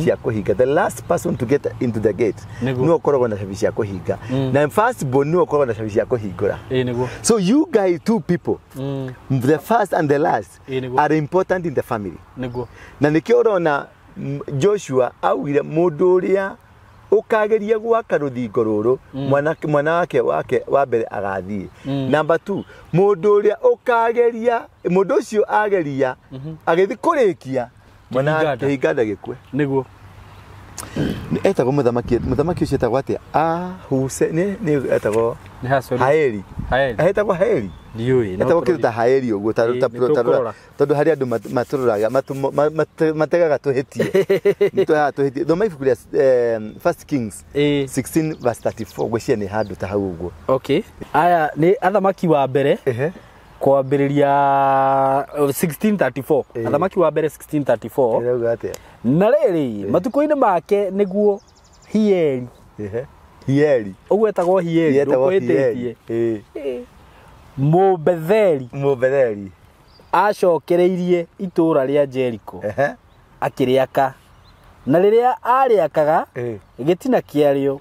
cia kũhinga. The last person to get into the gate nĩwe ũkoragwo na cabi cia kũhinga. Na first born nĩwe ũkoragwo na cabi cia kũhingũra. Nĩguo. So you guys, two people, the first and the last, are important in the family. Nĩguo. Na nĩkĩo ũrona Joshua augire mũndũ ũrĩa ũkageria gwaka rũthingo rũrũ, mwana wake wa mbere agathiĩ. Number 2, mũndũ ũrĩa ũkageria, mũndũ ũcio ageria agĩthiĩ kũrĩkia, mwana kĩhinganda gĩkue. Nĩguo. Etagwo mũthamaki ũcio etagwo atĩa? Ahuse nĩ etagwo Haeri. Etagwo Haeri. Ndiũĩ. Etagwo kĩndũ ta Haeri ũguo tondũ harĩ andũ matũrũraga mategaga tũhĩtie. Nĩtũheaga tũhĩtie. Thoma ibuku rĩa First Kings 16 verse 34 ngwĩciria nĩ handũ ta hau ũguo. Okay. Aya nĩ athamaki wa mbere. Kwambĩrĩria 1634. Athamaki wa mbere 1634. Ĩrauga atĩa? Na rĩrĩ, matukũ-inĩ make nĩguo Hieli. Hieli. Ũguo etagwo Hieli. Yetagwo ndũkwĩtĩtie. Hieli. Ĩĩ. Mũbetheli. Mũbetheli. Acokereirie itũũra rĩa Jericho. Akĩrĩaka. Na rĩrĩa arĩakaga gĩtina kĩarĩo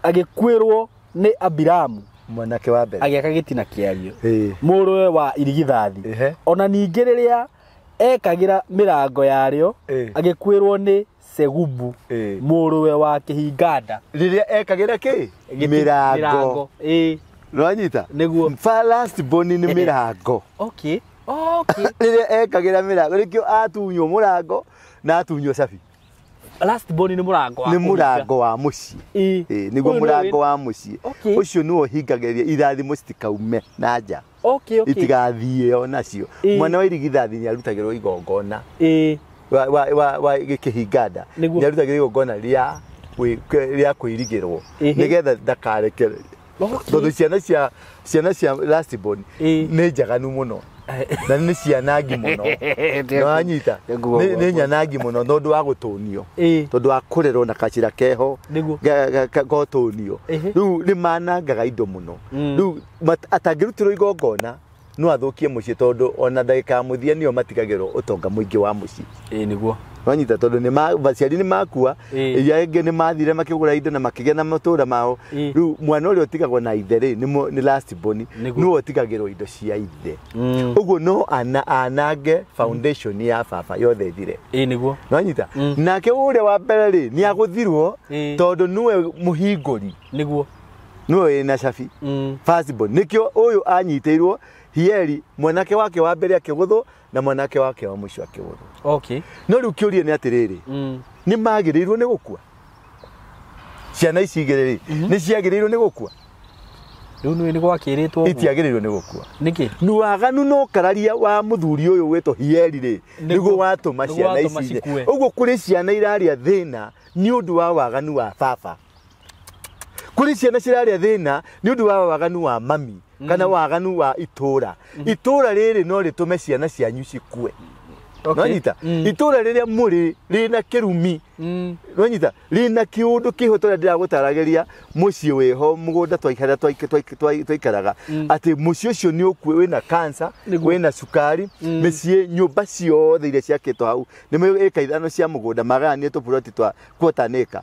agĩkuĩrwo nĩ Abiramu. Mwanake wa mbere. Agĩaka gĩtina kĩario. Mũrũwe wa irigithathi. Ona ningĩ rĩrĩa ekagĩra mĩrango yarĩo agĩkuĩrwo nĩ Segubu mũrũwe wa kĩhinganda. Rĩrĩa ekagĩra kĩ? Mĩrango. Nĩwanyita? Nĩguo. First born nĩ mĩrango. Okay. Okay. Rĩrĩa ekagĩra mĩrango nĩkĩo atunywo mũrango na atunywo cabi. Last born nĩ mũrango wa Nĩ mũrango wa mũciĩ. Nĩguo mũrango wa mũciĩ. Ũcio nĩwe ũhingagĩrĩria irathimo citikaume na nja. Okay, okay. Itigathiĩ o nacio. Mwana wa irigithathi nĩ arutagĩrwo igongona. Wa gĩkĩhinganda. Nĩ arutagĩrwo igongona rĩa kwĩrigĩrwo. Nĩgetha ndakarekere. Tondũ ciana cia last born nĩ njaganu mũno. Na nĩ cianangi mũno. Nĩwanyita? Nĩ nyanangi mũno tondũ wa gũtũnio. Tondũ wa kũrerwo na kacĩra keho gotũnio. Rĩu nĩ manangaga indo mũno. Rĩu atangĩrutĩrwo igongona no athũkie mũciĩ tondũ ona ndagĩka ya mũthia nĩo matigagĩrwo ũtonga mũingĩ wa mũciĩ. Nĩguo. Wanyita tondũ nĩ aciari nĩ makua, iria angĩ nĩ mathire makĩgũra indo na makĩgĩa na matũũra mao. Rĩu mwana ũrĩa ũtigagwo na ithe rĩ nĩ last born, nĩwe ũtigagĩrwo indo cia ithe. Ũguo no anange foundation ya baba yothe ĩthire. Nĩguo. Wanyita? Nake ũrĩa wa mbere rĩ nĩ agũthirwo tondũ nĩwe mũhingũri. Nĩguo. Nĩwe wĩna cabi. First born. Nĩkĩo ũyũ anyitĩirwo Hieli, mwanake wake wa mbere akĩgũthwo na mwanake wake wa mũico akĩgũthwo. Okay. No rĩu kĩũria nĩ atĩrĩrĩ, nĩ magĩrĩirwo nĩ gũkua? Ciana ici igĩrĩ rĩ, nĩ ciagĩrĩirwo nĩ gũkua? Rĩu nĩ gwakĩrĩtwo ũguo. Itiagĩrĩirwo nĩ gũkua. Nĩkĩ? Nĩ waganu no kararia wa mũthuri ũyũ wĩtwo Hieli rĩ, nĩguo watũma ciana ici. Ũguo kũrĩ ciana iraria thĩna nĩ ũndũ wa waganu wa baba. Kũrĩ ciana ciraria thĩna nĩ ũndũ wa waganu wa mami. Kana waganu wa itũra. Itũra rĩrĩ no rĩtũme ciana cianyu cikue. Nonyita? Itũra rĩrĩa mũrĩ rĩna kĩrumi. Nonyita? Rĩna kĩũndũ kĩho tũrĩa ndĩragũtaragĩria mũciĩ wĩho mũgũnda twaikaraga atĩ mũciĩ ũcio nĩ ũkue wĩna cancer, wĩna cukari, mĩciĩ nyũmba ciothe iria ciakĩtwo hau nĩ ĩka ithano cia mũgũnda magayanĩtwo tũburoti twa quarter acre.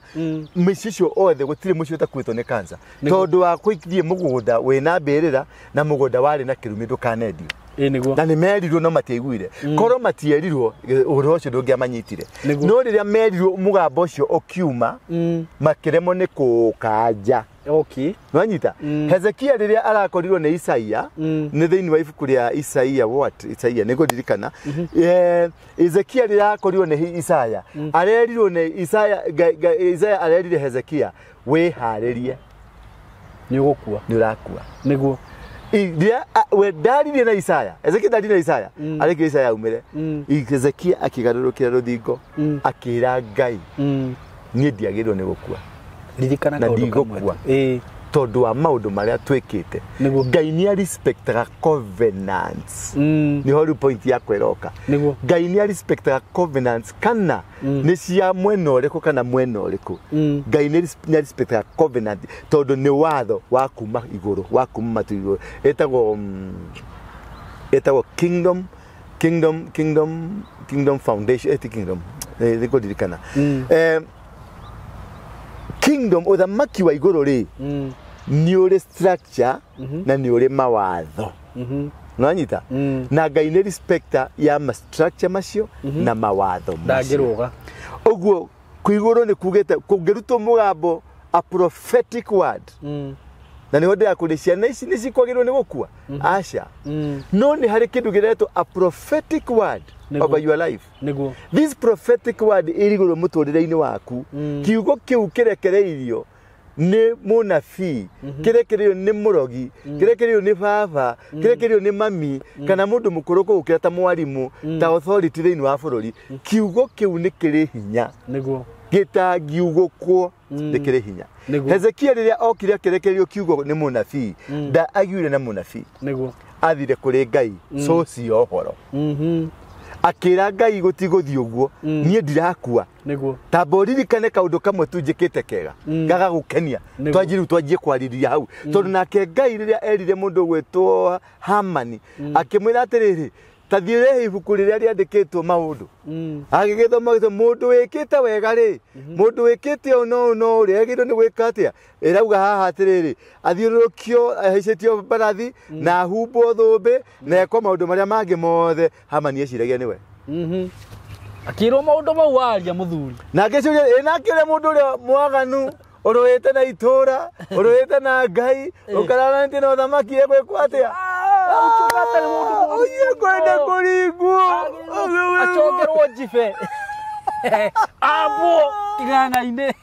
Mĩciĩ icio othe gũtirĩ mũciĩ ũtakuĩtwo nĩ cancer tondũ wa kũithiĩ mũgũnda wĩna mbĩrĩra na mũgũnda warĩ na kĩrumi ndũkanendio. Nĩguo. Na nĩ merirwo no matiaiguire. Korwo matierirwo ũhoro ũcio ndũngĩamanyitire. No rĩrĩa merirwo mũgambo ũcio ũkiuma makĩremwo nĩ kũũkanja. Okay. Nĩwanyita? Hezekia rĩrĩa arakorirwo nĩ Isaia, nĩ thĩinĩ wa ibuku rĩa Isaia what? Isaia nĩngũririkana. Hezekia rĩrĩa arakorirwo nĩ Isaia, arerirwo nĩ Isaia, Isaia arerire Hezekia wĩharĩrie. Nĩ ũgũkua. Nĩ ũrakua. Nĩguo. We ndaririe na Isaya, Hezekia ndaririe na Isaya, arĩkĩria Isaya aumĩre. Hezekia akĩgarũrũkĩra rũthingo, akĩra Ngai, niĩ ndiagĩrĩirwo nĩ gũkua. Ririkana na kaũndũ ndigũkua. kamwe. Tondũ wa maũndũ marĩa twĩkĩte. Ngai nĩ arespectaga covenants. Nĩho rĩu point yakwa ĩroka. Nĩguo. Ngai nĩ arespectaga covenants kana nĩ cia mwena ũrĩkũ kana mwena ũrĩkũ. Ngai nĩ arespectaga covenant tondũ nĩ watho wa kuma igũrũ, wa kuma matu igũrũ. Ĩtagwo kingdom, kingdom, kingdom, kingdom foundation, kingdom. Nĩngũririkana. Kingdom ũthamaki wa igũrũ rĩ nĩ ũrĩ structure na nĩ ũrĩ mawatho. Nĩwanyita? Na Ngai nĩ respecter ya ma structure macio na mawatho macio. Ndangĩrũga. Ũguo kũigũrũ nĩ kugĩte kũngĩrutwo mũgambo a prophetic word. Na nĩho ndĩrakũria ciana ici nĩ cikwagĩrĩirwo nĩ gũkua? Aca. No nĩ harĩ kĩndũ kĩretwo a prophetic word over your life. Nĩguo. This prophetic word ĩrĩ igũrũ mũtũrĩre-inĩ waku. Kiugo kĩu kĩrekereirio nĩ mũnabii, kĩrekereirio nĩ mũrogi, kĩrekereirio nĩ baba, kĩrekereirio nĩ mami, kana mũndũ mũkũrũ kũgũkĩra ta mwarimũ, ta authority thĩinĩ wa bũrũri. Kiugo kĩu nĩ kĩrĩ hinya. Nĩguo. Gĩtangiugũkwo nĩ kĩrĩ hinya. Hezekia rĩrĩa okire akĩrekererio kiugo nĩ mũnabii, nda agiure na mũnabii. Nĩguo. Athire kũrĩ Ngai source ya ũhoro. Akĩra Ngai gũtigũthiĩ ũguo, niĩ ndirakua. Nĩguo. Tamba ũririkane kaũndũ kamwe tu njĩkĩte kega gagagũkenia, twanjie rĩu twanjie kwarĩria hau. Tondũ nake Ngai rĩrĩa erire mũndũ ũgwĩtwo Hamani, akĩmwĩra atĩrĩrĩ, ta thiĩ ũrehe ibuku rĩrĩa rĩandĩkĩtwo maũndũ. Agĩgĩthoma gĩthomo, mũndũ wĩkĩte wega rĩ, mũndũ wĩkĩte ũũ na ũũ na ũũ rĩ, agĩrĩirwo nĩ gwĩka atĩa? Ĩrauga haha atĩrĩrĩ, athiũrũrũkio ahaicĩtio mbarathi na ahumbwo thũmbĩ na ekwo maũndũ marĩa mangĩ mothe. Hamani eciragia nĩwe. Akĩrwo maũndũ mau waria mũthuri. Na ngĩciria, ĩ nake ũrĩa mũndũ ũrĩa mwaganu ũrũĩte na itũra, ũrũĩte na Ngai, ũkararanĩtie na ũthamaki, egwĩkwo atĩa? Ũtungata nĩ mũndũ mũũru. Ũyũ kwenda kũringwo. Acokerwo njibe. Ambwo kĩng'ang'a-inĩ.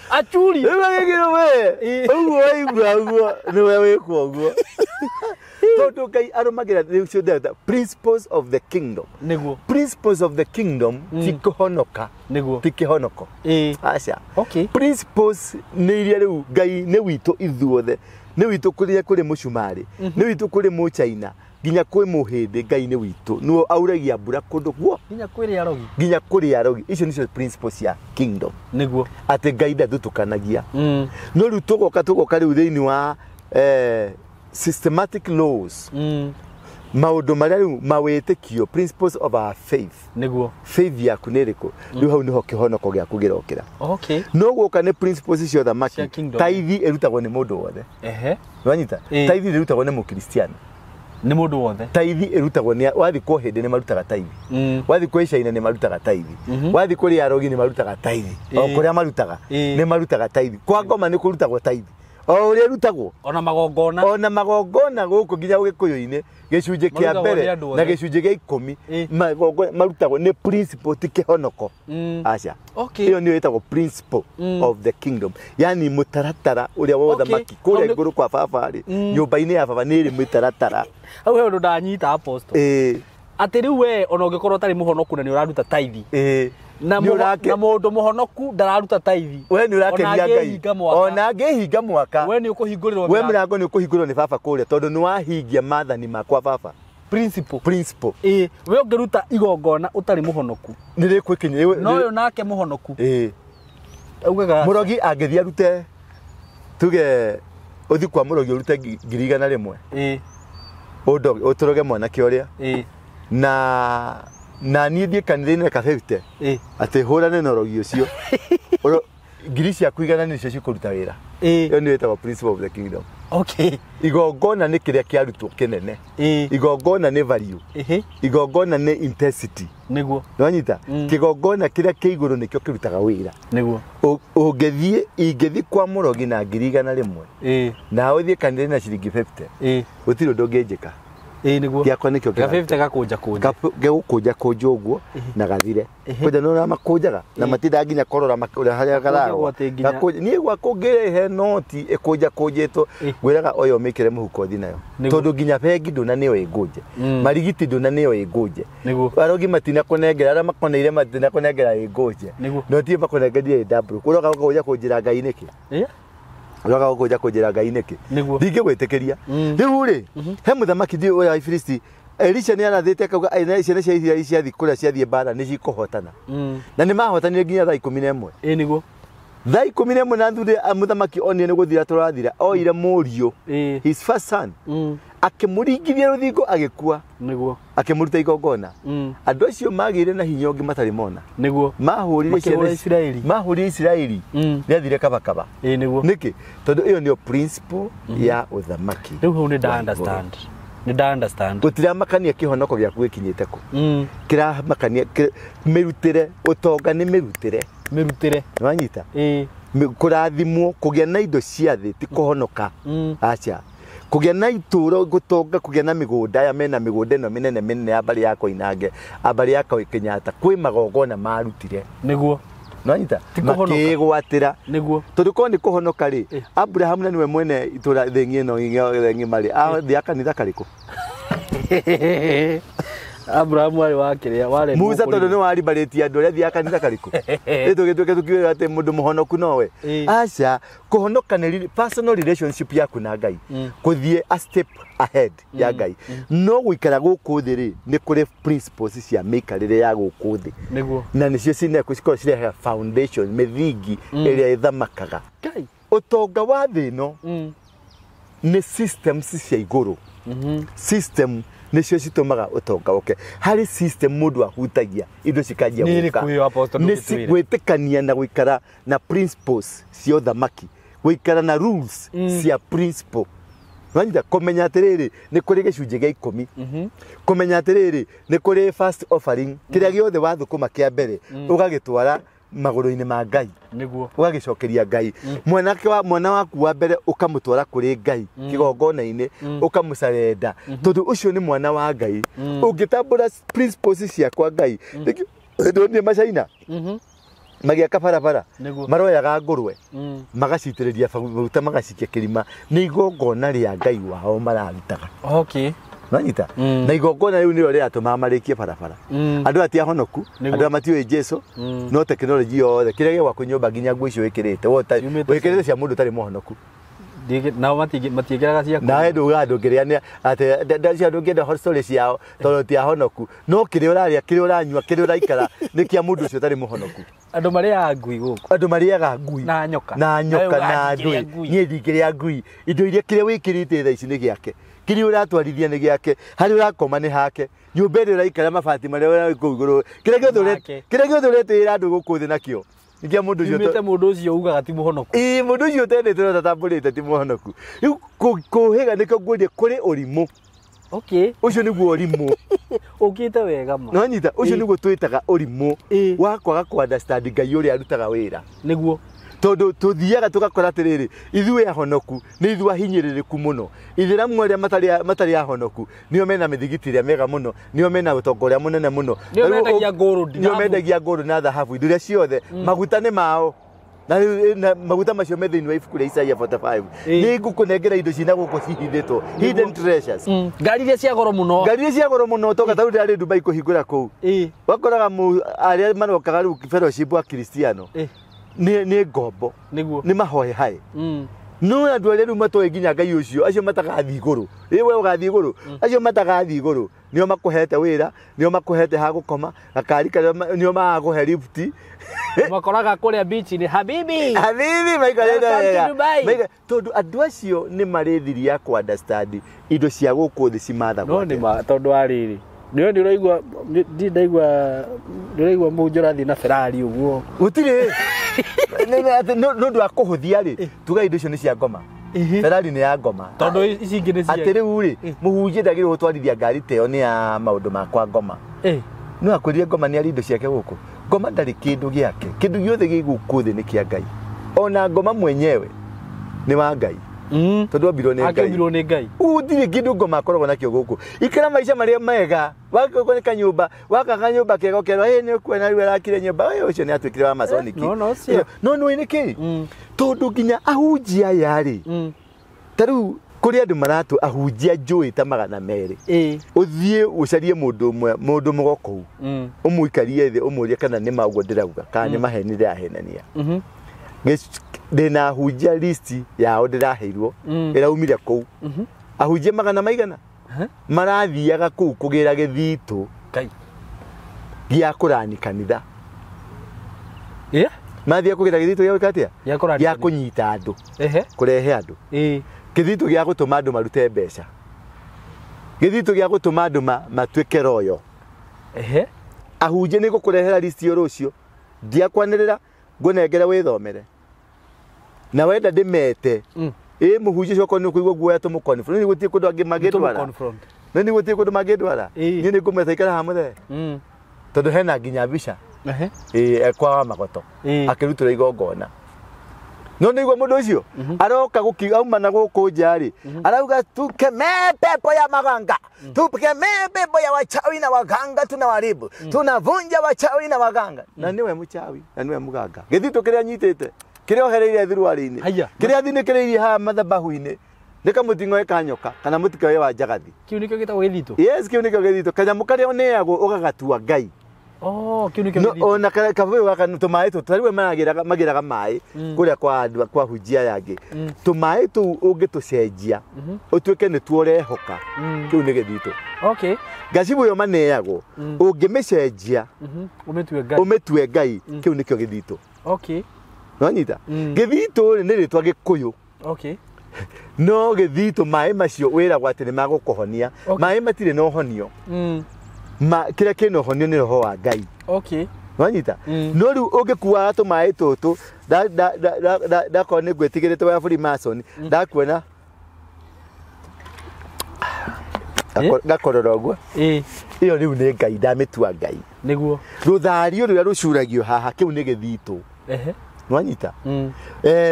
Achuri. Rĩu agĩkĩrwo we, ũguo waigua ũguo, nĩwe wĩkwo ũguo. Tondũ Ngai arũmagĩrĩra rĩu cio ndĩreta principles of the kingdom. Nĩguo. Principles of the kingdom ti kũhonoka. Nĩguo. Ti kĩhonoko. Aca. Okay. Principles nĩ iria rĩu Ngai nĩ witũ ithuothe. Nĩ witũ kũrĩa kũrĩ mũcumarĩ, nĩ witũ kũrĩ mũchaina, nginya kwĩ mũhĩndĩ Ngai nĩ witũ. Nĩwe auragia mbura kũndũ guo. Nginya kwĩ arogi. Nginya kũrĩ arogi. Icio nĩcio principles cia kingdom. Nĩguo. Atĩ Ngai ndathutũkanagia. No rĩu tũgoka rĩu thĩinĩ wa systematic laws. Maũndũ marĩa rĩu mawĩtĩkio, principles of our faith. Nĩguo. Faith yaku nĩ ĩrĩkũ? Rĩu hau nĩho kĩhonoko gĩaku kĩrokĩra. Okay. No guoka nĩ principles cia ũthamaki. Taithi ĩrutagwo nĩ mũndũ wothe. Ehe. Nĩwanyita? Taithi ĩrutagwo nĩ mũkristiano. Nĩ mũndũ wothe. Taithi ĩrutagwo nĩ wathiĩ kwa hĩndĩ nĩ marutaga taithi. Wathiĩ kwa China nĩ marutaga taithi. Wathiĩ kũrĩ arogi nĩ marutaga taithi. O kũrĩa marutaga nĩ marutaga taithi. Kwa ngoma nĩ kũrutagwo taithi. O ũrĩa ĩrutagwo. Ona magongona. Ona magongona gũkũ nginya Ũgĩkũyũ-inĩ gĩcunjĩ kĩa mbere na gĩcunjĩ gĩa 10 magongona marutagwo nĩ principle ti kĩhonoko. Aca. Okay. Ĩyo nĩyo ĩtagwo principle of the kingdom. Yani mũtaratara ũrĩa wa ũthamaki kũrĩa igũrũ kwa baba rĩ, nyũmba-inĩ ya baba nĩ ĩrĩ mĩtaratara. Hau he ũndũ ndanyita apostle. Atĩ rĩu we ona ũngĩkorwo ũtarĩ mũhonoku na nĩ ũraruta taithi. Na mũndũ mũhonoku ndararuta taithi. We nĩ ũrakenia Ngai. Ona angĩhinga mwaka. We nĩ ũkũhingũrĩrwo. We mũrango nĩ ũkũhingũrĩrwo nĩ baba kũrĩa tondũ nĩ wahingia maathani makwa baba. Principle. Principle. We ũngĩruta igongona ũtarĩ mũhonoku. Nĩ rĩkwĩkinyia. No ũyũ nake mũhonoku. Augaga mũrogi angĩthiĩ arute tuge ũthiĩ kwa mũrogi ũrute 100,000. Ũtũroge mwanake ũrĩa. Na niĩ thiĩ kanitha-inĩ ka 50. Atĩ hũrane na ũrogi ũcio. Ngiri ciaku 100 nĩcio cikũruta wĩra. Ĩyo nĩyo ĩtagwo principle of the kingdom. Okay. Igongona nĩ kĩrĩa kĩarutwo kĩnene. Igongona nĩ value. Igongona nĩ intensity. Nĩguo. Nĩwanyita? Kĩgongona kĩrĩa kĩ igũrũ nĩkĩo kĩrutaga wĩra. Nĩguo. Ũngĩthiĩ ingĩthiĩ kwa mũrogi na 100,000. Na ũthiĩ kanitha-inĩ na ciringi 50. Gũtirĩ ũndũ ũngĩnjĩka. Nĩguo. Gĩakwa nĩkĩo kĩraruta. Ga 50 gakũnja kũnja. Gegũkũnja kũnja ũguo na gathire. Kũnja nĩ ũrĩa makũnjaga na matindaga nginya kũrora ũrĩa harĩa garagwa. Niĩ gwakwa ũngĩrehe noti ĩkũnja kũnjĩtwo ngwĩraga oyo ũmĩkĩre mũhuko ũthiĩ nayo. Tondũ nginya bengi ndũna nĩyo ĩngũnje. Marigiti ndũna nĩyo ĩngũnje. Arogi matinakũnengera arĩa makoneire matinakũnengera ĩngũnje. Noti makũnengerire ĩ double. Ũroka gũkũnja kũnjĩra Ngai nĩkĩ? Ũroka gũkũnja kũnjĩra Ngai nĩkĩ? Ndingĩgwĩtĩkĩria. Rĩu rĩ, he mũthamaki ndiũ ũrĩa wa Filisti, Elisha nĩ arathĩte akauga ciana cia Isiraeli ciathiĩ kũrĩa ciathiĩ mbara nĩ cikũhotana. Na nĩ mahotanire nginya thaa 11. Nĩguo. Thaa 11 na thutha mũthamaki onire nĩ gũthira tũrathira, oire mũriũ, his first son, akĩmũringithia rũthingo agĩkua. Nĩguo. Akĩmũruta igongona. Andũ acio magĩire na hinya ũngĩ matarĩ mona. Nĩguo. Mahũrire ciana Isiraeli. Mahũrire Isiraeli. Nĩathire kabakaba. Nĩguo. Nĩkĩ? Tondũ ĩyo nĩyo principle ya ũthamaki. Rĩu hau nĩ nda understand. Nĩ nda understand. Gũtiramakania kĩhonoko gĩaku gĩkinyĩte kũ. Kĩramakania mĩrutĩre, ũtonga nĩ mĩrutĩre. Mĩrutĩre. Nĩwanyita? Kũrathimwo, kũgĩa na indo cia thĩ ti kũhonoka. Aca. Kũgĩa na itũũro, gũtonga, kũgĩa na mĩgũnda, aya mena mĩgũnda ĩno mĩnene mĩnene ya mbarĩ ya Koinange, a mbarĩ ya Kenyatta, kwĩ magongona marutire. Nĩguo. Nĩwanyita? Makĩĩgwatĩra. Nĩguo. Tondũ korwo nĩ kũhonoka rĩ, Abraham na nĩwe mwene itũũra thĩng'i ĩno thĩng'i marĩ, athiaga kanitha karĩkũ? Abrahamu arĩ wa kĩrĩa warĩ Musa tondũ nĩ waribarĩtie andũ arĩa athiaga kanitha karĩkũ rĩ tũgĩtuĩke tũkiuga atĩ mũndũ mũhonoku nowe. Aca, kũhonoka nĩ personal relationship yaku na Ngai, kũthiĩ a step ahead ya Ngai. No gũikara gũkũ thĩ rĩ, nĩ kũrĩ principles cia mĩikarĩre ya gũkũ thĩ, nĩguo, na nĩcio cikoragwo cirehaga foundation, mĩthingi ĩrĩa ĩthamakaga. Ngai Ũtonga wa thĩ ĩno nĩ systems cia igũrũ. System nĩcio citũmaga ũtonga ũke. Harĩ system mũndũ ahutagia indo cikanjia Nĩ gũka. ĩrĩkũ ĩyo, Apostle, Nĩ ndũgĩtwĩre? gwĩtĩkania na gũikara na principles cia ũthamaki, gũikara na rules cia principle. Wanyita kũmenya atĩrĩrĩ nĩ kũrĩ gĩcunjĩ gĩa 10, kũmenya atĩrĩrĩ nĩ kũrĩ first offering, kĩrĩa gĩothe wathũkũma kĩa mbere ũgagĩtwara magũrũ-inĩ ma Ngai, nĩguo, ũgagĩcokeria Ngai. Mwanake wa mwana waku wa mbere ũkamũtwara kũrĩ Ngai kĩgongona-inĩ, ũkamũcarenda tondũ ũcio nĩ mwana wa Ngai. Ũngĩtambũra principles ciakwa Ngai, ndonire Macaina magĩaka barabara, Nĩguo. maroyaga ngũrwe magacitĩrĩria maguta magacikia kĩrima, nĩ igongona rĩa Ngai wao mararutaga. Okay. Nanyita na igongona rĩu nĩrĩo rĩratũmaga marĩkie barabara. Andũ aya ti ahonoku, Nĩguo. andũ aya matiũĩ Jesu, no tekinoronjĩ yothe kĩrĩa gĩ gwaku nyũmba nginya nguo icio wĩkĩrĩte Yumĩte wĩkĩrĩte cia mũndũ ũtarĩ mũhonoku. Nao matiĩkĩraga ciaku. Nawe ndauga ndũngĩrĩa atĩ cio ndũngĩenda hot story ciao tondũ ti ahonoku, no kĩrĩa ũrarĩa, kĩrĩa ũranyua, kĩrĩa ũraikara nĩ kĩa mũndũ ũcio ũtarĩ mũhonoku. Andũ marĩaga ngui gũkũ. Andũ marĩaga ngui Na nyoka. na nyoka Nawe na ũgakĩrĩa ndũĩ. ngui. Niĩ ndingĩrĩa ngui. Indo iria kĩrĩa wĩkĩrĩte thaa ici nĩ gĩake, kĩrĩa ũratwarithia nĩ gĩake, harĩa ũrakoma nĩ hake, nyũmba ĩrĩa ũraikara mabati marĩa ũra kũu igũrũ, kĩrĩa gĩothe Make. kĩrĩa gĩothe ũretĩĩra andũ gũkũ thĩ nakĩo nĩ kĩa mũndũ ũcio Yumĩte mũndũ ũcio ugaga ti mũhonoku. Ĩĩ, mũndũ ũcio ũtendete na ũtatambũrĩte ti mũhonoku. Rĩu kũhĩga nĩkĩo ngwĩrire kũrĩ ũrimũ. Okay. Ũcio nĩguo ũrimũ. Ũkĩte wega ma. No nyita, ũcio Ĩĩ. nĩguo twĩtaga ũrimũ Ĩĩ. wa kwaga kũ understand Ngai ũrĩa arutaga wĩra. Nĩguo. Tondũ tũthiaga tũgakora atĩrĩrĩ, ithuĩ ahonoku nĩ ithuĩ ahinyĩrĩrĩku mũno. Ithĩramu arĩa matarĩ ahonoku nĩo mena mĩthigiti ĩrĩa mĩega mũno, nĩo mena ũtonga ũrĩa mũnene mũno, Nĩo mendagia gold, nĩo thahabu. mendagia gold na thahabu, indo iria ciothe, maguta nĩ mao. Na rĩu, na maguta macio me thĩinĩ wa ibuku rĩa Isaia 45. Ĩĩ. Nĩ ngũkũnengera indo cina gũkũ cihithĩtwo, hidden treasures. Ngari iria cia goro mũno. Ngari iria cia goro mũno toka tarĩu ndĩrarĩ Dubai kũhingũra kũu. Ĩĩ. Wakoraga arĩa marokaga rĩu fellowship wa Kristiano Ĩĩ. nĩ ngombo, Nĩguo. nĩ mahoe hae. No andũ arĩa rĩu matoĩ nginya Ngai ũcio, acio matagathiĩ igũrũ, ĩ we ũgathiĩ igũrũ, acio matagathiĩ igũrũ nĩo makũhete wĩra, nĩo makũhete ha gũkoma, gakari karĩa nĩo magakũhe lift. Makoraga kũrĩa beach-inĩ, habibi. Habibi maikarĩte Welcome to wega. Dubai. Tondũ andũ acio nĩ marĩ thiri ya kũ understand indo cia gũkũ thĩ cimathagwo No nĩ atĩa. ma tondũ wa rĩrĩ. Nĩwe nĩ ũraigua ndirĩ ndaigua nĩ ũraigua mũhunjia ũrathiĩ na Ferrari ũguo. Gũtirĩ. Nĩ ũndũ wa kũhũthia rĩ, tuga indo icio nĩ cia ngoma. Ferrari nĩ ya ngoma. Tondũ ici ingĩ nĩ cia Atĩ rĩu rĩ, mũhunjia ndagĩrĩirwo gũtwarithia ngari ta ĩyo nĩ ya maũndũ makwa ngoma. No akwĩrire ngoma nĩ arĩ indo ciake gũkũ. Ngoma ndarĩ kĩndũ gĩake. Kĩndũ gĩothe gĩ gũkũ thĩ nĩ kĩa Ngai. Ona ngoma mwenyewe nĩ wa Ngai. Tondũ ambirwo nĩ Ngai. Akĩũmbirwo nĩ Ngai. Gũtirĩ kĩndũ ngoma akoragwo nakĩo gũkũ. Ikara maica marĩa mega. Wakorwo nĩ kanyũmba, waka kanyũmba kega ũkerwo, "Ĩ, nĩ ũkuona rĩu arakire nyũmba." Ĩ, ũcio nĩ atuĩkire wa Masonic. No, no, ũcio. No nĩũĩ nĩkĩ? Tondũ nginya ahunjia aya rĩ, ta rĩu kũrĩ andũ maratũ ahunjia njũĩ ta 200. Ũthiĩ ũcarie mũndũ ũmwe, mũndũ mũgo kũu, ũmũikarie thĩ ũmũrie kana nĩ ma ũguo ndĩrauga, kana nĩ maheni ndĩrahenania. Ndĩna ahunjia list yao ndĩraheirwo, ĩraumire kũu. Ahunjia magana maigana marathiaga kũu kũgĩra gĩthitũ Ngai. gĩa kũrani kanitha. Ĩ? Mathiaga kũgĩra gĩthitũ gĩa gwĩka atĩa? Gĩa kũrani Gĩa kanitha. kũnyita andũ, Ehe. kũrehe andũ. Ĩĩ. Gĩthitũ gĩa gũtũma andũ marute mbeca. Gĩthitũ gĩa gũtũma andũ matuĩke royo. Ehe. Ahunjia nĩ ngũkũrehera list ĩyo rũciũ. Ndiakwanĩrĩra, ngũnengere wĩthomere. Na wenda ndĩmete. Ĩ mũhunjia ũcio okorwo nĩ ũkũigua guoya tũmũ confront. Nĩ gũtirĩ kũndũ angĩ mangĩndwara. Confront. Nĩ gũtirĩ kũndũ mangĩndwara. Ĩĩ. Niĩ nĩ ngũmeta ikara haha mũthee. Tondũ hena nginya mbica. Ehe. Ĩĩ, e kwa wa Magoto. Ĩĩ. Akĩrutĩra igongona. No nĩ igua mũndũ ũcio aroka auma na gũkũ nja rĩ, arauga tukemee pepo ya maganga, tukemee pepo ya wachawi na waganga, tunawaribu, tunavunja wachawi na waganga. Na nĩwe mũchawi na nĩwe mũganga. Gĩthitũ kĩrĩa anyitĩte, kĩrĩa ohereire thuruarĩ-inĩ, Haiya. kĩrĩa athinĩkĩrĩirie haha mathabahu-inĩ, Nĩ kamũting'oe ka nyoka kana mũting'oe wa njagathi. Kĩu nĩkĩo gĩtagwo gĩthitũ. Yes, kĩu nĩkĩo gĩthitũ. Kanyamũ karĩa ũneagwo ũgagatua Ngai. Oh, kĩu nĩkĩo No gĩthitũ. ona kabũyũ gaka tũmaĩ tũtũ tarĩu magĩraga maĩ kũrĩa kwa andũ kwa hunjia aya angĩ. Tũmaĩ tũu ũngĩtũcenjia ũtuĩke nĩtuo ũrehoka, kĩu nĩ gĩthitũ. Okay. Ngacibũ ĩyo maneagwo ũngĩmĩcenjia Ũmĩtue Ngai. ũmĩtue Ngai, kĩu nĩkĩo gĩthitũ. Okay. Nĩwanyita? Gĩthitũ rĩ nĩ rĩtwa Gĩkũyũ. Okay. No gĩthitũ maĩ macio wĩragwo atĩ nĩ magũkũhonia. Okay. Maĩ matirĩ na ũhonio. Kĩrĩa kĩna ũhonio nĩ roho wa Ngai. Okay. Nĩwanyita? No rĩu ũngĩkuaga tũmaĩ tũtũ ndakorwo nĩ ngwĩtigĩrĩte wa Freemason ndakuona ngakorora ũguo. Ĩyo rĩu nĩ Ngai, ndamĩtua Ngai. Nĩguo. Rũthario rũrĩa rũcuragio haha kĩu nĩ gĩthitũ. Ehe. Nĩwanyita?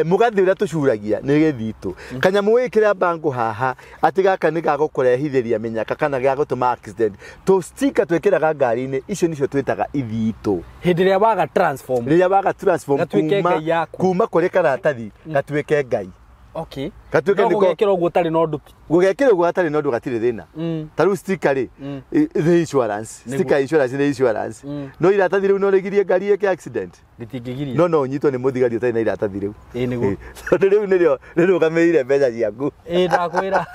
Mũgathĩ ũrĩa tũcuragia nĩ gĩthitũ. Kanyamũ wĩkĩra bango haha atĩ gaka nĩ gagũkũrehithĩria mĩnyaka kana gagũtũma accident. Tũ sticker twĩkĩraga ngari-inĩ icio nĩcio twĩtaga ithitũ. Hĩndĩ ĩrĩa waga transform. Rĩrĩa waga transform Gatuĩke Ngai yaku. kuma kũrĩ karatathi gatuĩke Ngai. Okay. Gatuĩke No nĩko gũgekĩra ũguo ũtarĩ na ũndũ. Gũgekĩra ũguo hatarĩ na ũndũ gatirĩ thĩna. Ta rĩu sticker rĩ nĩ insurance. Nĩguo. Sticker insurance nĩ insurance. No iratathi rĩu no rĩgirie ngari ĩke accident. Rĩtingĩgiria. No ũnyitwo nĩ mũthigari ũtarĩ na iratathi rĩu. Ĩĩ nĩguo. Tondũ rĩu nĩrĩo rĩrũgamĩrĩire mbeca ciaku. Ĩĩ ndakwĩra.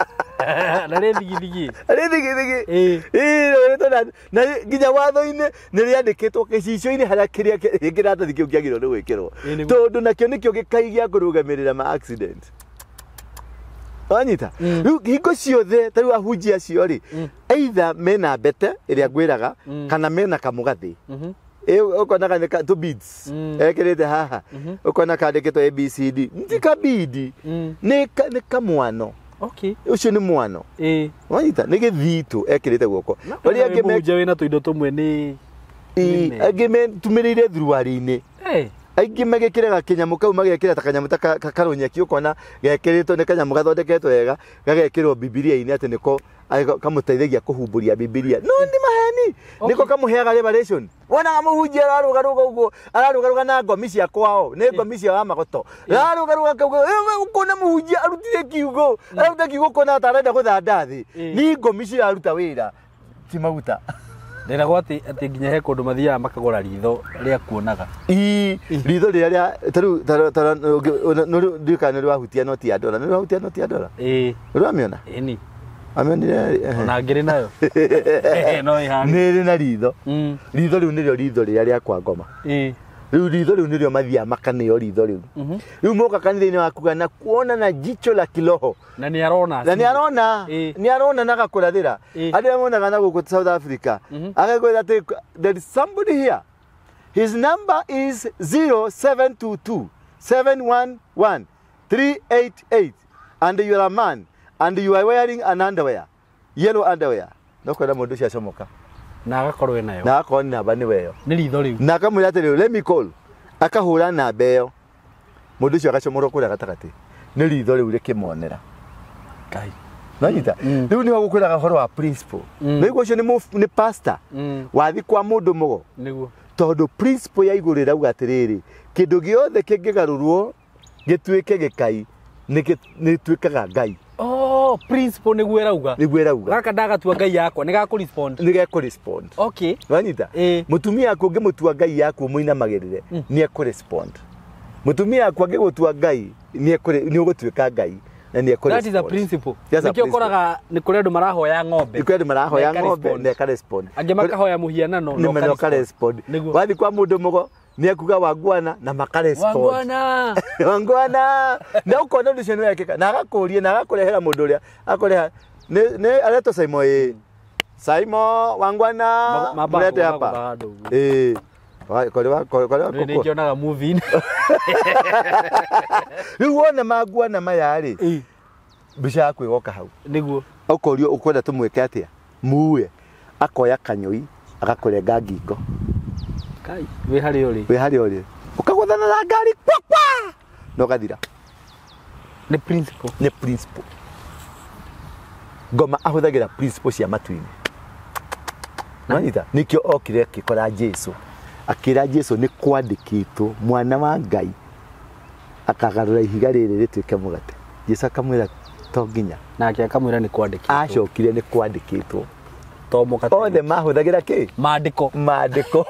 Na rĩ thigithigi. Rĩ thigithigi. Ĩĩ. Ĩĩ na nginya watho-inĩ nĩ rĩandĩkĩtwo gĩcicio-inĩ harĩa kĩrĩa kĩratathi kĩu kĩagĩrĩirwo nĩ gwĩkĩrwo. Ĩĩ nĩguo. Tondũ nakĩo nĩkĩo gĩkai gĩa kũrũgamĩrĩra ma accident. Wanyita? Rĩu hingo ciothe ta rĩu ahunjia acio rĩ, either mena mbete ĩrĩa ngwĩraga kana mena kamũgathĩ. Ũkonaga nĩ tũ beads ekĩrĩte haha, ũkona kandĩkĩtwo ABCD. Ti kabidi, nĩ kamwano. Okay. Ũcio nĩ mwano. Ĩĩ. Wanyita? Nĩ gĩthitũ ekĩrĩte guoko. Arĩa angĩ mũhunjia wĩna tũindo tũmwe nĩ angĩ metumĩrĩire thuruarĩ-inĩ. Aingĩ magĩkĩraga kĩnyamũ kau magekĩra ta kanyamũ ta karũnyeki ũkona gekĩrĩtwo nĩ kanyamũ gathondeketwo wega gagekĩrwo Bibilia-inĩ atĩ nĩko kamũteithagia kũhumbũria Bibilia. No nĩ maheni. Nĩko kamũheaga revelation. Wonaga mũhunjia ararũgarũga ũguo, ararũgarũga na ngomi cia kwao, nĩ ngomi cia wa magoto. Ararũgarũga kauga, ũkona mũhunjia arutire kiugo, aruta kiugo ũkona ta arenda gũthanda thĩ. Nĩ ngomi ciraruta wĩra, ti maguta. Ndĩragwo atĩ nginya he kũndũ mathiaga makagũra ritho rĩa kuonaga. Ii, ritho rĩrĩa rĩa ta rĩu ndiũĩ kana nĩ rwahutia noti ya dola, nĩ rwahutia noti ya dola? Ĩĩ. Nĩ rwamĩona? Ĩni. Amĩonire? Ona ngĩrĩ nayo. No ĩhana. Nĩ ĩrĩ na ritho. Ritho rĩu nĩrĩo ritho rĩrĩa rĩa kwa ngoma. Ĩĩ. Rĩu ritho rĩu nĩrĩo mathiaga makaneo ritho rĩu. Rĩu moka kanitha-inĩ wakuga na kuona na jicho la kiroho. Na nĩ arona. Na nĩ arona. Nĩ arona na agakũrathĩra. Arĩa monaga na gũkũ South Africa. Agakwĩra atĩ there is somebody here. His number is 0722 711 388 and you are a man and you are wearing an underwear, yellow underwear. No kwenda mũndũ ũcio acomoka. Na agakorwo nayo. Na agakorwo nĩ namba nĩwe ĩyo. Nĩ ritho rĩu. Na akamwĩra atĩrĩrĩ, let me call. Akahũra namba ĩyo. Mũndũ ũcio agacomorwo kũrĩa gatagatĩ. Nĩ ritho rĩu rĩkĩmuonera. Ngai. Nanyita? Rĩu nĩho gũkwĩraga ũhoro wa principle. Nĩguo ũcio nĩ pastor. Wathi kwa mũndũ mũgo. Nĩguo. Tondũ principle ya igũrũ ĩrauga atĩrĩrĩ, kĩndũ gĩothe kĩngĩgarũrwo gĩtuĩke gĩkai nĩ gĩtuĩkaga Ngai. Oh, principle nĩguo ĩrauga. Nĩguo ĩrauga. Gaka ndagatua Ngai yakwa, nĩ gakũ respond. Nĩ gekũ respond. Okay. Wanyita? Mũtumia waku ũngĩmũtua Ngai yaku ũmũinamagĩrĩre, nĩ ekũ respond. Mũtumia waku angĩgũtua Ngai, nĩ ũgũtuĩka Ngai na nĩ ekũ respond. That is a principle. Nĩkĩo ũkoraga nĩ kũrĩ andũ marahoya ng'ombe. Nĩ kũrĩ andũ marahoya ng'ombe na ĩka respond. Angĩ makahoya mũhianano na ũka respond. Wathiĩ kwa mũndũ mũgo nĩ ekuga wangwana na maka respond. Wangwana. Wangwana. Na ũkona ũndũ ũcio nĩ wekĩka na agakũria na agakũrehera mũndũ ũrĩa akũreha nĩ aretwo Saimo ĩ. Saimo wangwana mlete hapa. Eh. Kore wa koko. Nĩ ngĩonaga movie. Rĩu wona mangwana maya rĩ. Mbica yaku ĩgoka hau. Nĩguo. Ũkorio ũkwenda tũmwĩke atĩa? Muue. Akoya kanyũi agakũrenga ngingo. Kai, wĩ harĩa ũrĩ. Wĩ harĩa ũrĩ. Ũkagũthana na ngari kwa kwa. Na ũgathira. Nĩ principle. Nĩ principle. Ngoma ahũthagĩra principle cia matu-inĩ. Nanyita? Nĩkĩo okire akĩkora Jesu. Akĩra Jesu nĩ kwandĩkĩtwo mwana wa Ngai akagarũra ihiga rĩrĩ rĩtuĩke mũgate. Jesu akamwĩra To nginya. Nake akamwĩra nĩ kwandĩkĩtwo. Acokire nĩ kwandĩkĩtwo. To mũkate. Othe mahũthagĩra kĩ? Maandĩko. Maandĩko.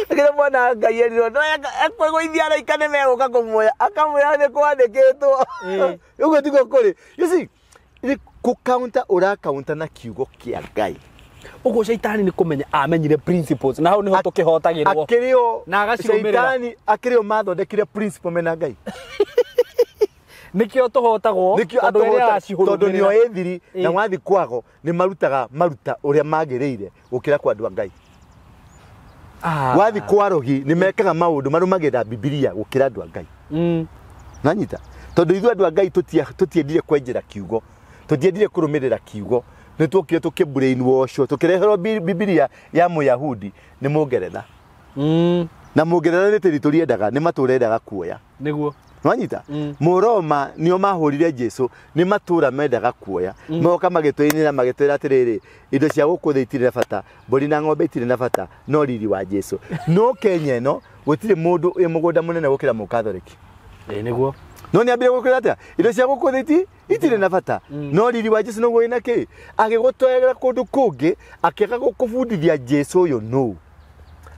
Kĩrĩa mwana Ngai erirwo no ekwĩgũithia araika nĩ megũka kũmuoya akamwĩra nĩ kwandĩkĩtwo. Ũguo tiguo kũrĩ. You see, nĩ kũkaunta ũrakaunta na kiugo kĩa Ngai. Ũguo caitani nĩ kũmenya amenyire principles na hau nĩho tũkĩhotagĩrwo. Akĩrĩ Na agacirũmĩrĩra. Caitani akĩrĩ o mathondekire principle mena Ngai. Nĩkĩo tũhotagwo tondũ tondũ nĩ oĩ thiri na wathi kwago nĩ marutaga maruta ũrĩa magĩrĩire gũkĩra kwa andũ a Ngai. Wathi kwa rogi nĩ mekaga maũndũ marũmagĩrĩra Bibilia gũkĩra andũ a Ngai. Nanyita tondũ ithuĩ andũ a Ngai tũtiendire kwenjera kiugo, tũtiendire kũrũmĩrĩra kiugo, nĩ tuokire tũkĩ brainwash tũkĩreherwo Bibilia ya Mũyahudi nĩ Mũngeretha. Na Mũngeretha nĩ tĩri tũriendaga nĩ matũra endaga kuoya. Nĩguo. Nwanyita Mũroma nĩo mahũrire Jesu nĩ matũra mendaga kuoya. Moka magĩtũinĩra magĩtwĩra atĩrĩrĩ indo cia gũkũ thĩ itirĩ na bata, mbũri na ng'ombe itirĩ na bata, no riri wa Jesu. No Kenya ĩno gũtirĩ mũndũ wĩ mũgũnda mũnene gũkĩra Mũkathoriki. Nĩguo. No nĩambire gũkwĩra atĩa indo cia gũkũ thĩ itirĩ na bata, no riri wa Jesu noguo wĩna kĩ. Agĩgũtwara kũndũ kũngĩ akĩaga gũkũbundithia Jesu ũyũ nũ.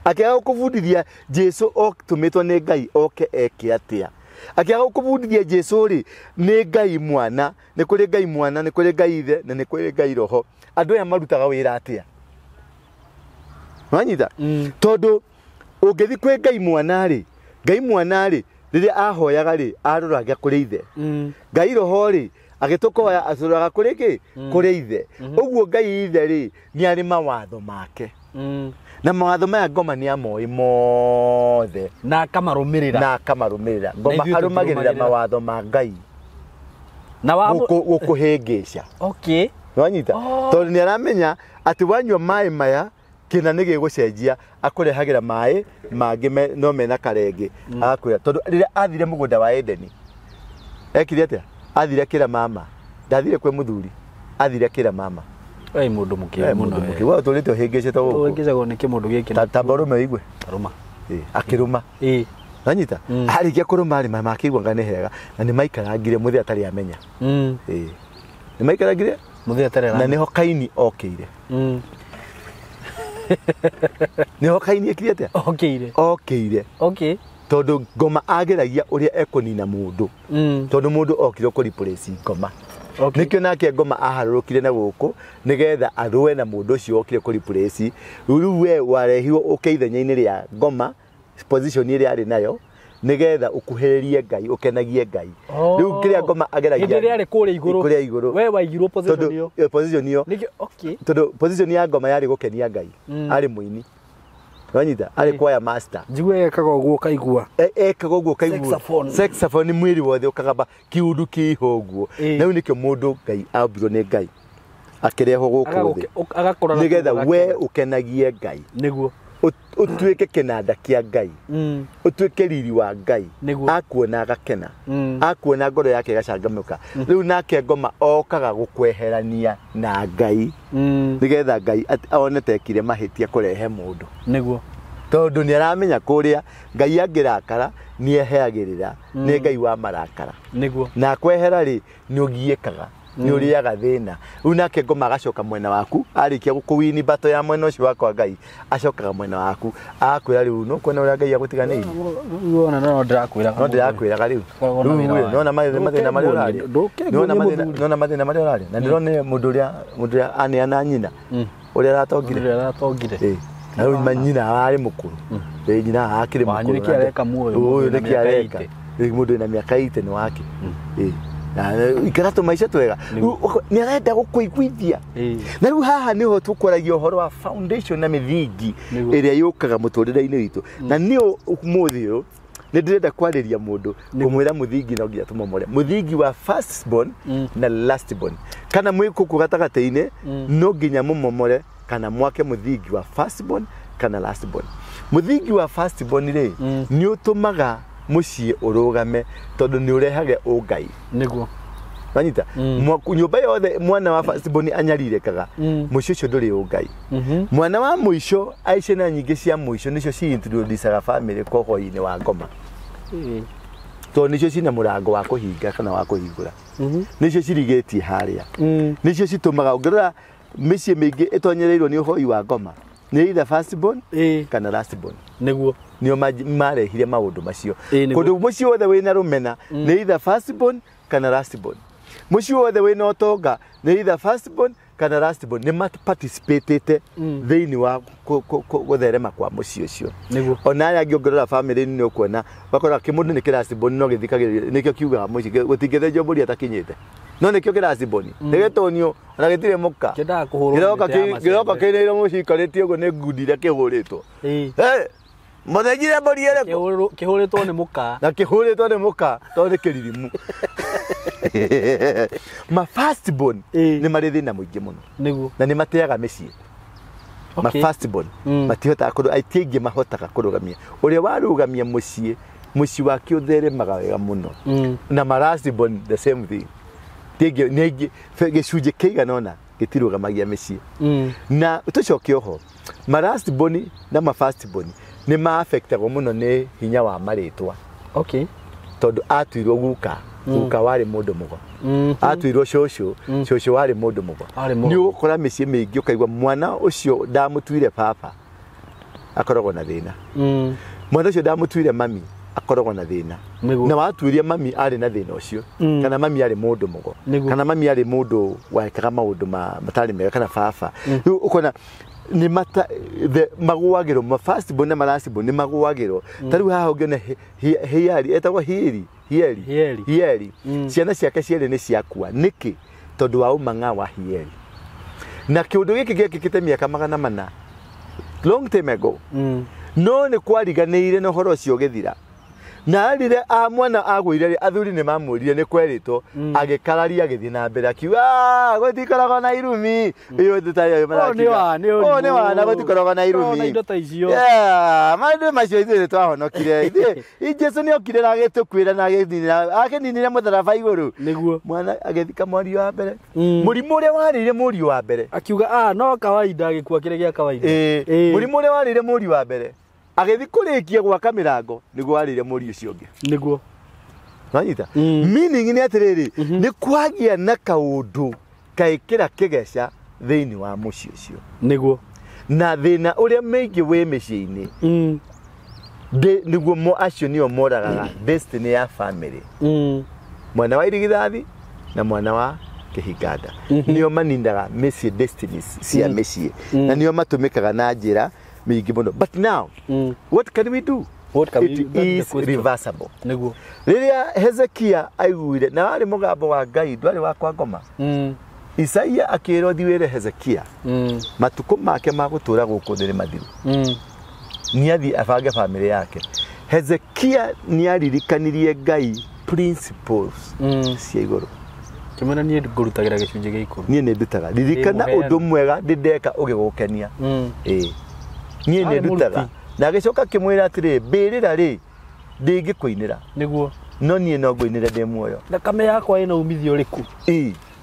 Akĩaga gũkũbundithia Jesu otũmĩtwo nĩ Ngai oke eke atĩa. Akĩaga gũkũbundithia Jesu rĩ nĩ Ngai mwana, nĩ kũrĩ Ngai mwana, nĩ kũrĩ Ngai ithe na nĩ kũrĩ Ngai roho. Andũ aya marutaga wĩra atĩa? Wanyita? Tondũ ũngĩthiĩ kwĩ Ngai mwana rĩ, Ngai mwana rĩ rĩrĩa ahoyaga rĩ aroraga kũrĩ ithe. Ngai roho rĩ agĩtũkoya acũraga kũrĩ kĩ? Kũrĩ ithe. Ũguo Ngai ithe rĩ nĩ arĩ mawatho make. Na mawatho maya ngoma nĩ amoĩ mothe. Na akamarũmĩrĩra. Na akamarũmĩrĩra. Ngoma arũmagĩrĩra mawatho ma Ngai. Na wa gũkũhĩngĩca. Okay. Nwanyita? Tondũ nĩ aramenya atĩ wanyua maĩ maya kĩna nĩ gĩgũcenjia, akũrehagĩra maĩ mangĩ no mena karenge. Agakwĩra tondũ rĩrĩa athire mũgũnda wa Edeni ekire atĩa? Athire akĩra mama. Ndathire kwĩ mũthuri. Athire akĩra mama. Ĩ mũndũ mũkĩru mũno. We ũtũrĩte ũhĩngĩcĩte gũkũ. Ũhĩngĩcagwo nĩ kĩmũndũ gĩkĩ. Ta ũrũme ũigue. Rũma. Akĩrũma. Nanyita? Arĩkia kũrũma rĩ makĩigua nga nĩ hega na nĩ maikarangire mũthĩ atarĩ amenya. Nĩ maikarangire mũthĩ atarĩ amenya. Na nĩho Kaini okĩire. Nĩho Kaini ekire atĩa? Okĩire. Okĩire. Okay. Tondũ ngoma ageragia ũrĩa ekũnina mũndũ. Tondũ mũndũ okire kũ replace ngoma. Nĩkĩo nake ngoma aharũrũkire na gũkũ nĩgetha arũe na mũndũ ũcio okire kũ replace. Rĩu we warehirwo ũke ithenya-inĩ rĩa ngoma position ĩrĩa arĩ nayo nĩgetha ũkuhĩrĩrie Ngai ũkenagie Ngai. Rĩu kĩrĩa ngoma ageragia hĩndĩ ĩrĩa arĩ kũrĩa igũrũ. Kũrĩa igũrũ. We waigirwo position ĩyo. Position ĩyo. Nĩkĩo okay. Tondũ position ya ngoma yarĩ gũkenia Ngai. Arĩ mũini. Wanyita? Arĩ choir master. Njigue ekaga ũguo ũkaigua. Ekaga ũguo ũkaigua. Saxophone. Saxophone mwĩrĩ wothe ũkagamba kiundu kĩho ũguo. Na rĩu nĩkĩo mũndũ Ngai ambirwo nĩ Ngai. Akĩrehwo gũkũ thĩ. Agakũra nĩgetha we ũkenagie Ngai. Nĩguo. Ũtuĩke kĩnanda kĩa Ngai. Ũtuĩke riri wa Ngai. Akuona agakena. Akuona ngoro yake ĩgacangamũka. Rĩu nake ngoma okaga gũkweherania na Ngai. Nĩgetha Ngai one tekire mahĩtia kũrehe mũndũ. Nĩguo. Tondũ nĩ aramenya kũrĩa Ngai angĩrakara nĩ eheagĩrĩra, nĩ Ngai wa marakara. Nĩguo. Na kwehera rĩ nĩ ũgiĩkaga. Nĩ ũrĩaga thĩna. Rĩu nake ngoma agacoka mwena waku, arĩkia gũkũwini bato ya mwena ũcio wakwa Ngai, acokaga mwena waku, agakwĩra rĩu no kuona ũrĩa Ngai agũtiganĩirie. Wona no ndĩrakwĩraga. No ndĩrakwĩraga rĩu. Rĩu nona mathĩna marĩa ũrarĩa. Nona mathĩna marĩa ũrarĩa. Na ndĩronire mũndũ ũrĩa aneana nyina. Ũrĩa aratongire. Ũrĩa aratongire. Na rĩu nyina arĩ mũkũrũ. Nyina akĩrĩ mũkũrũ. Wanyu nĩkĩ areka muoyo. Ũyũ nĩkĩ areka. Mũndũ wĩna mĩaka 80 nĩ wake. Ikara tũmaica twega. Nĩ arenda gũkũiguithia. Na rĩu haha nĩho tũkwaragia ũhoro wa foundation na mĩthingi ĩrĩa yũkaga mũtũrĩre-inĩ witũ. Na niĩ ũmũthĩ ũyũ nĩ ndĩrenda kwarĩria mũndũ kũmwĩra mũthingi no nginya tũmomore. Mũthingi wa first born na last born. Kana mwĩ gũkũ gatagatĩ-inĩ no nginya mũmomore kana mwake mũthingi wa first born kana last born. Mũthingi wa first born rĩ nĩ ũtũmaga mũciĩ ũrũgame tondũ nĩ ũrehage ũngai. Nĩguo. Wanyita? Nyũmba yothe mwana wa first born anyarirĩkaga mũciĩ ũcio ndũrĩ ũngai. Mwana wa mũico ciana nyingĩ cia mũico nĩcio ci introduceaga family koho-inĩ wa ngoma. Tondũ nĩcio cina mũrango wa kũhinga kana wa kũhingũra. Nĩcio cirigĩtie harĩa. Nĩcio citũmaga ũngĩrora mĩciĩ mĩingĩ ĩtonyereirwo nĩ ũhoi wa ngoma nĩ either first born kana last born. Nĩguo. Nĩo marehire maũndũ macio. Kũndũ mũciĩ wothe wĩna rũmena nĩ either first born kana last born. Mũciĩ wothe wĩna ũtonga nĩ either first born kana last born. Nĩ participatĩte thĩinĩ wa gũtherema kwa mũciĩ ũcio. Nĩguo. Ona aya angĩ ũngĩrora family-inĩ nĩ ũkuona wakora kĩmũndũ nĩ kĩ last born no gĩthikagĩrĩria nĩkĩo kiugaga mũciĩ gũtingĩthĩnjwo mbũri atakinyĩte. No nĩkĩo kĩ last born. Nĩ gĩtũnio ona gĩtirĩ mũka. Kĩendaga kũhũrwo mĩtĩ ya macembe. Kĩroka kĩnĩirwo mũciĩ ikarĩtie ũguo nĩ ngundi iria kĩhũrĩtwo. Mũthĩnjire mbũri ĩrĩkũ? Kĩhũrĩtwo nĩ mũka. Na kĩhũrĩtwo nĩ mũka tondũ nĩ kĩririmu. Ma first born nĩ marĩ thĩna mũingĩ mũno. Nĩguo. Na nĩ mateaga mĩciĩ. Ma first born matihotaga kũrũ aingĩ aingĩ mahotaga kũrũgamia. Ũrĩa warũgamia mũciĩ, mũciĩ wake ũtheremaga wega mũno. Na ma last born the same thing. Ti aingĩ, nĩ aingĩ, gĩcunjĩ kĩigana ũna gĩtirũgamagia mĩciĩ. Na tũcoke oho, ma last born na ma first born nĩ ma affectagwo mũno nĩ hinya wa marĩtwa. Tondũ atuirwo guka, guka warĩ mũndũ mũgo. Atuirwo cũcũ, cũcũ warĩ mũndũ mũgo. Nĩ ũgũkora mĩciĩ mĩingĩ ũkaigua mwana ũcio ndamũtuire baba akoragwo na thĩna. Mwana ũcio ndamũtuire mami akoragwo na thĩna. Na watuirie mami arĩ na thĩna ũcio, kana mami arĩ mũndũ mũgo, kana mami arĩ mũndũ wekaga maũndũ matarĩ mega kana baba. Rĩu ũkona nĩ mata the magũagĩrwo ma first born na ma last born nĩ magũagĩrwo. Ta rĩu haha ũngĩona hiari etagwo hieri hieri hieri. Ciana ciake cierĩ nĩ ciakua. Nĩkĩ? Tondũ wa ũmang'a wa hieri. Na kĩũndũ gĩkĩ gĩekĩkĩte mĩaka 400 long time ago. No nĩ kwariganĩire na ũhoro ũcio ũgĩthira. Na rĩrĩa a mwana agũire rĩ, athuri nĩ mamũrire nĩ kwerĩtwo, agĩkararia agĩthiĩ na mbere akiuga, gũtikoragwo na irumi. Ĩyo tũtarĩ ayo marakiuga. Ũyũ nĩ wana, gũtikoragwo na irumi. Na indo ta icio. Maũndũ macio ithuĩ nĩ twahonokire. Ithuĩ, Jesũ nĩ okire na agĩtũkuĩra na agĩninĩra mũtharaba igũrũ. Nĩguo. Mwana agĩthika mũriũ wa mbere. Mũrimũ ũrĩa warĩire mũriũ wa mbere. Akiuga, no kawaida, agĩkua kĩrĩa gĩa kawaida. Mũrimũ ũrĩa warĩire mũriũ wa mbere. Agĩthiĩ kũrĩkia gwaka mĩrango nĩguo warĩire mũriũ ũcio ũngĩ. Nĩguo. Wanyita? Meaning nĩ atĩrĩrĩ, nĩ kwagĩa na kaũndũ kaĩkĩra kĩgeca thĩinĩ wa mũciĩ ũcio. Nĩguo. Na thĩna ũrĩa mĩingĩ wĩ mĩciĩ-inĩ, nĩguo acio nĩo moragaga destiny ya family. Mwana wa irigithathi na mwana wa kĩhinganda. Nĩo manindaga mĩciĩ destinies cia mĩciĩ. Na nĩo matũmĩkaga na njĩra mĩingĩ mũno. But now, what can we do? What can It we do? is reversible. Nĩguo. Rĩrĩa Hezekia aiguire, na warĩ mũgambo wa Ngai, ndwarĩ wa kwa ngoma. Isaia akĩrwo thiĩ wĩre Hezekia, matukũ make ma gũtũũra gũkũ thĩ nĩ mathiru. Nĩ athiĩ abange bamĩrĩ yake. Hezekia nĩ aririkanirie Ngai principles cia igũrũ. Kĩmwĩra niĩ ngũrutagĩra gĩcunjĩ gĩa ikũmi. Niĩ nĩ ndutaga. Ririkana ũndũ mwega ndĩndeka ũgĩgũkenia. Niĩ nĩ ndutaga. Na agĩcoka akĩmwĩra atĩrĩ, mbĩrĩra rĩ ndĩngĩkũinĩra. Nĩguo. No niĩ no ngũinĩre ndĩ muoyo. Thakame yakwa ĩna umithio ũrĩkũ?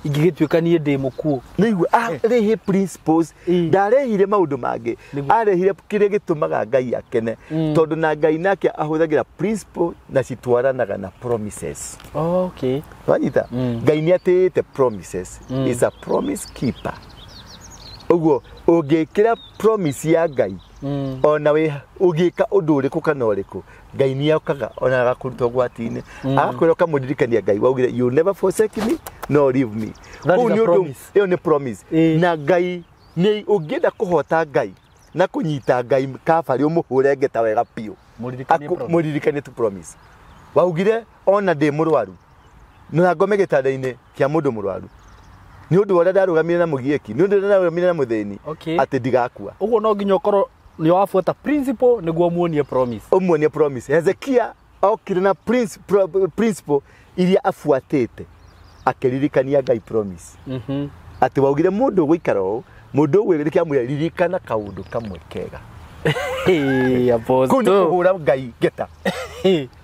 Ingĩgĩtuĩka niĩ ndĩ mũkuũ. Nĩigua, arehe principles, ndarehire maũndũ mangĩ. Arehire kĩrĩa gĩtũmaga Ngai akene. Tondũ na Ngai nake ahũthagĩra principle na citwaranaga na promises. Wanyita? Ngai nĩ atĩĩte promises. Is a promise keeper. Ũguo ũngĩkĩra promise ya Ngai, ona wĩ ũngĩka ũndũ ũrĩkũ kana ũrĩkũ, Ngai nĩ okaga ona agakũruta ũgwati-inĩ. Agakwĩra ũkamũririkania Ngai waugire, you never forsake me nor leave me. That is a promise. Ĩyo nĩ promise. Na Ngai nĩ ũngĩenda kũhota Ngai na kũnyita Ngai kabarĩ ũmũhũre ngeta wega biũ. Mũririkanie tu promise. Waugire ona ndĩ mũrwaru, na ngome gĩtanda-inĩ kĩa mũndũ mũrwaru. Nĩ ũndũ wa ũrĩa ndarũgamire na mũgiĩki, nĩ ũndũ ũrĩa ndarũgamire na mũthĩni, atĩ ndigakua. Ũguo no nginya ũkorwo nĩ wabuata principle nĩguo ũmuonie promise. Ũmuonie promise. Hezekia okire na principle iria abuatĩte, akĩririkania Ngai promise. Atĩ waugire mũndũ ũgũikara ũũ, mũndũ ũgwĩrĩkia kĩamwĩra ririkana kaũndũ kamwe kega. Kũu nĩ kũhũra Ngai ngeta.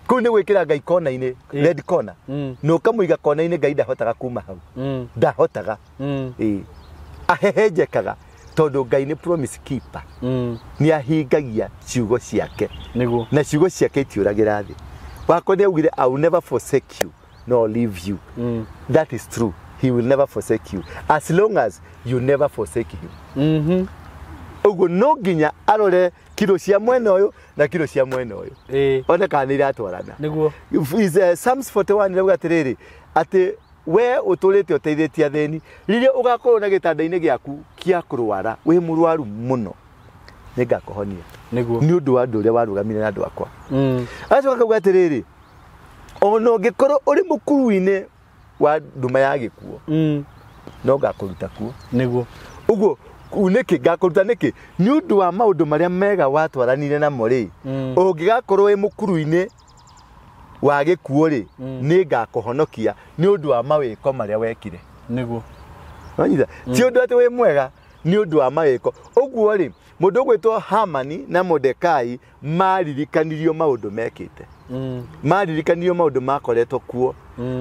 Kũu nĩ gwĩkĩra Ngai kona-inĩ, red corner. Na ũkamũiga kona-inĩ Ngai ndahotaga kuma hau. Ndahotaga. Ahehenjekaga tondũ Ngai nĩ promise keeper. Nĩ ahingagia ciugo ciake. Nĩguo. Na ciugo ciake itiũragĩra thĩ. Wakwa nĩ augire, "I will never forsake you nor leave you." That is true. He will never forsake you as long as you never forsake him. Ũguo no nginya arore kiro cia mwena ũyũ na kiro cia mwena ũyũ, one kana nĩ iratwarana. Nĩguo. Is, Psalms 41 irauga atĩrĩrĩ, atĩ we ũtũrĩte ũteithĩtie athĩni, rĩrĩa ũgakorwo na gĩtanda-inĩ gĩaku kĩa kũrwara, wĩ mũrwaru mũno, nĩ ngakũhonia nĩ ũndũ wa ũndũ ũrĩa warũgamire na andũ akwa. Agacoka akauga atĩrĩrĩ, ona ũngĩkorwo ũrĩ mũkuru-inĩ wa nduma ya gĩkuũ, no ngakũruta kuo. Nĩguo. Ũguo nĩkĩ ngakũruta? Nĩkĩ? Nĩ ũndũ wa maũndũ marĩa mega watwaranire namo rĩ, ũngĩgakorwo wĩ mũkuru-inĩ wa gĩkuũ rĩ, nĩ ngakũhonokia nĩ ũndũ wa mawĩko marĩa wekire. Nĩguo. Wanyita? Ti ũndũ atĩ wĩ mwega, nĩ ũndũ wa mawĩko. Ũguo rĩ, mũndũ ũgwĩtwo Hamani na Mordekai maririkanirio maũndũ mekĩte, maririkanirio maũndũ makoretwo kuo,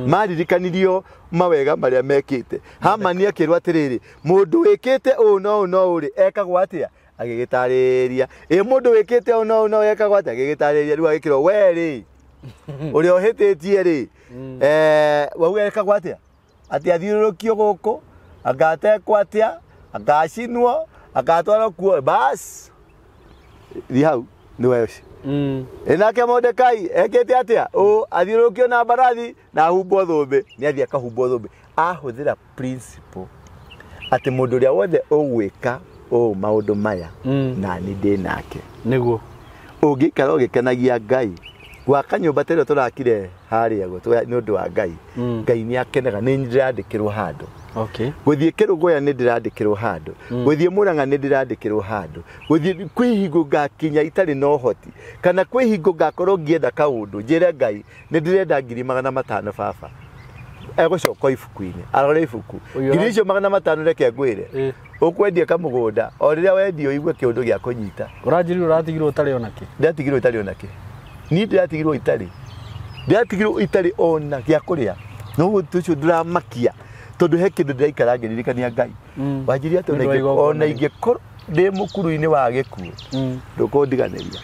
maririkanirio mawega marĩa mekĩte. Hamani akĩrwo atĩrĩrĩ, mũndũ wĩkĩte ũũ no ũũ no ũũ rĩ, ekagwo atĩa? Agĩgĩtarĩria. Ĩ mũndũ wĩkĩte ũũ no ũũ no ũũ ekagwo atĩa? Agĩgĩtarĩria. Rĩu agĩkĩrwo, we rĩ, ũrĩa ũhĩtĩtie rĩ, wauga ekagwo atĩa? Atĩ athiũrũrũkio gũkũ, angatekwo atĩa, angacinwo, angatwarwo kuo, bas thiĩ hau nĩwe ũcio. Ĩ nake Mordekai ekĩte atĩa? Ũ athiũrũrũkio na mbarathi na ahumbwo thũmbĩ. Nĩ athiĩ akahumbwo thũmbĩ. Ahũthĩra principle atĩ mũndũ ũrĩa wothe ũgwĩka ũũ maũndũ maya, nani ndĩ nake. Nĩguo. Ũngĩikara ũgĩkenagia Ngai, gwaka nyũmba ta ĩrĩa tũrakire harĩa ũguo nĩ ũndũ wa Ngai, Ngai nĩ akenaga. Nĩ ndĩrandĩkĩrwo handũ gũthiĩ Kĩrũgũya, nĩ ndĩrandĩkĩrwo handũ gũthiĩ Mũrang'a, nĩ ndĩrandĩkĩrwo handũ gũthiĩ. Kwĩ hingo ngakinya itarĩ na ũhoti, kana kwĩ hingo ngakorwo ngĩenda kaũndũ, njĩre Ngai nĩ ndĩrenda 500,000, baba egũcoka ibuku-inĩ arore ibuku Ũyũ ngiri icio 500. Reke ngwĩre, ũkwendia kamũgũnda, o rĩrĩa wendia ũigue kĩũndũ gĩa kũnyita. Ũranjĩrire ũratigirwo ũtarĩ ona kĩ. Ndĩratigirwo itarĩ ona kĩ. Niĩ ndĩratigirwo itarĩ, ndĩratigirwo itarĩ ona gĩa kũrĩa. No ũndũ ũcio ndũramakia, tondũ he kĩndũ ndĩraikara ngĩririkania Ngai. Wanjĩria atĩ Nĩ ũndũ wa igongona ona rĩ. ingĩkorwo ndĩ mũkuru-inĩ wa gĩkuũ, ndũkũndiganĩria.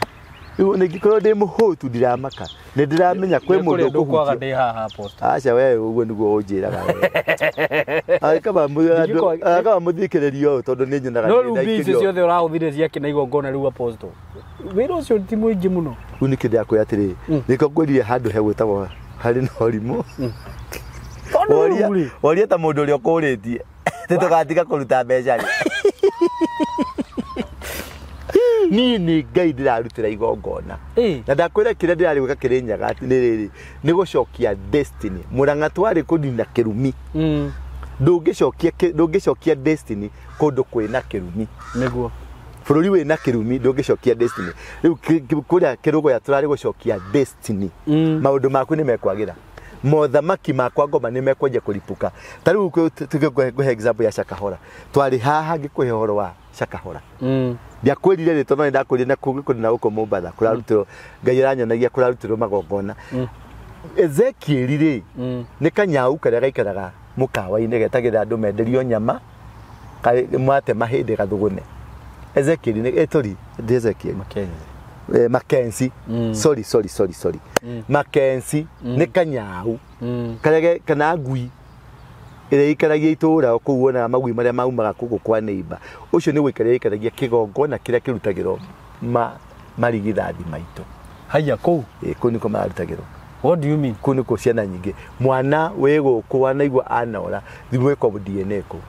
Rĩu ona ingĩkorwo ndĩ mũhũtu, ndiramaka, nĩ ndĩramenya kwĩ mũndũ Ndĩkũrĩa ndũkwaga ũkũhutia. Ndĩ haha, Apostle. Aca we, ũguo nĩguo ũnjĩraga we. Kaba mũthikĩrĩrio ũũ, tondũ nĩ nyonaga No nĩ rĩu mbia icio ndaikĩrio. ciothe ũrahũthire ciake na igongona rĩu, Apostle, wĩra ũcio ti mũingĩ mũno. Rĩu nĩkĩo ndĩrakwĩra atĩrĩrĩ, nĩkĩo ngwĩrire handũ hegwĩtagwo harĩ na ũrimũ. Tondũ Woria rĩu rĩ, woria ta mũndũ ũrĩa ũkũrĩtie tĩ tũgatiga kũruta mbeca rĩ. Niĩ nĩ Ngai ndĩrarutĩra igongona. Na ndakwĩra kĩrĩa ndĩrarĩ gwĩka kĩrĩ nyaga nĩ rĩrĩ, nĩ gũcokia destiny. Mũrang'a twarĩ kũnina kĩrumi. Ndũngĩcokia destiny kũndũ kwĩna kĩrumi. Nĩguo. Bũrũri wĩna kĩrumi, ndũngĩcokia destiny. Rĩu kũrĩa Kĩrũgũya tũrarĩ gũcokia destiny. Maũndũ maku nĩ mekwagĩra, mothamaki makwa ngoma nĩ mekwenja kũripũka. Ta rĩu ngũhe example ya Shakahora. Twarĩ haha ngĩkũhe ũhoro wa Shakahora. Ndiakwĩrire rĩtwa, no nĩndakwĩrire na kũngĩ kũndũ na gũkũ Mombatha kũrarutĩrwo, Ngai aranyonagia kũrarutĩrwo magongona. Ezekieli rĩ, nĩ kanyau karĩa gaikaraga mũkawa-inĩ getagĩrĩra andũ menderio nyama, mate mahĩndĩ gathugune. Ezekieli nĩ sorry, ndi Ezekieli. Mackenzie. Mackenzie. Sorry, sorry, sorry, sorry. Mackenzie nĩ kanyau karĩa kana ngui ĩrĩa ĩikaragia itũũra kũu wonaga magui marĩa maumaga gũkũ kwa neighbor. Ũcio nĩ gũikaria ĩikaragia kĩgongona kĩrĩa kĩrutagĩrwo marigithathi maitũ. Haya kũu. Ĩ, kũu nĩkuo mararutagĩrwo. What do you mean? Kũu nĩkuo ciana nyingĩ, mwana wĩ gũkũ wanaigua anora, thimũ ĩkwo DNA kũu,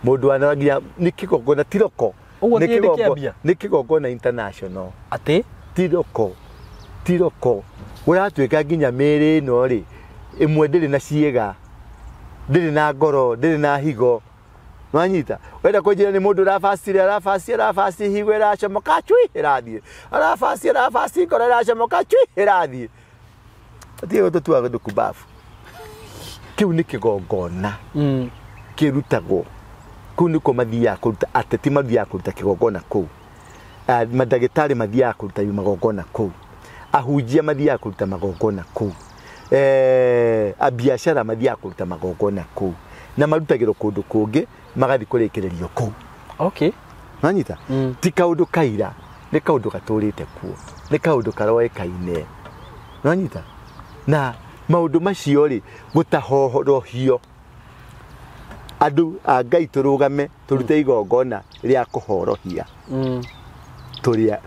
mũndũ wanora nginya nĩ kĩgongona tiroko. Ũguo Nĩ ti hĩndĩ kĩambia? Nĩ kĩgongona international. Atĩ? Tiroko, tiroko, gũratuĩka nginya mĩĩrĩ ĩno rĩ, ĩmwe ndĩrĩ na ciĩga, ndĩrĩ na ngoro, ndĩrĩ na higo. Nwanyita wenda kũnjĩra nĩ mũndũ ũrabacire, arabaci, arabaci higo ĩracomoka cui ĩrathiĩ, arabaci, arabaci ngoro ĩracomoka cui ĩrathiĩ. Atige gũtũtua ndũkumbabu. Kĩu nĩ kĩgongona kĩrutagwo kũu, nĩkuo mathiaga kũruta. Ateti mathiaga kũruta kĩgongona kũu. Ah, mandagĩtarĩ mathiaga kũruta magongona kũu, ahunjia mathiaga kũruta magongona kũu, abiacara mathiaga kũruta magongona kũu, na marutagĩrwo kũndũ kũngĩ magathiĩ kũrĩkĩrĩrio kũu. Nanyita? Ti kaũndũ kaira, nĩ kaũndũ gatũrĩte kuo, nĩ kaũndũ karoĩkaine. Nanyita? Na maũndũ macio rĩ gũtahohorohio andũ a Ngai tũrũgame tũrute igongona rĩa kũhorohia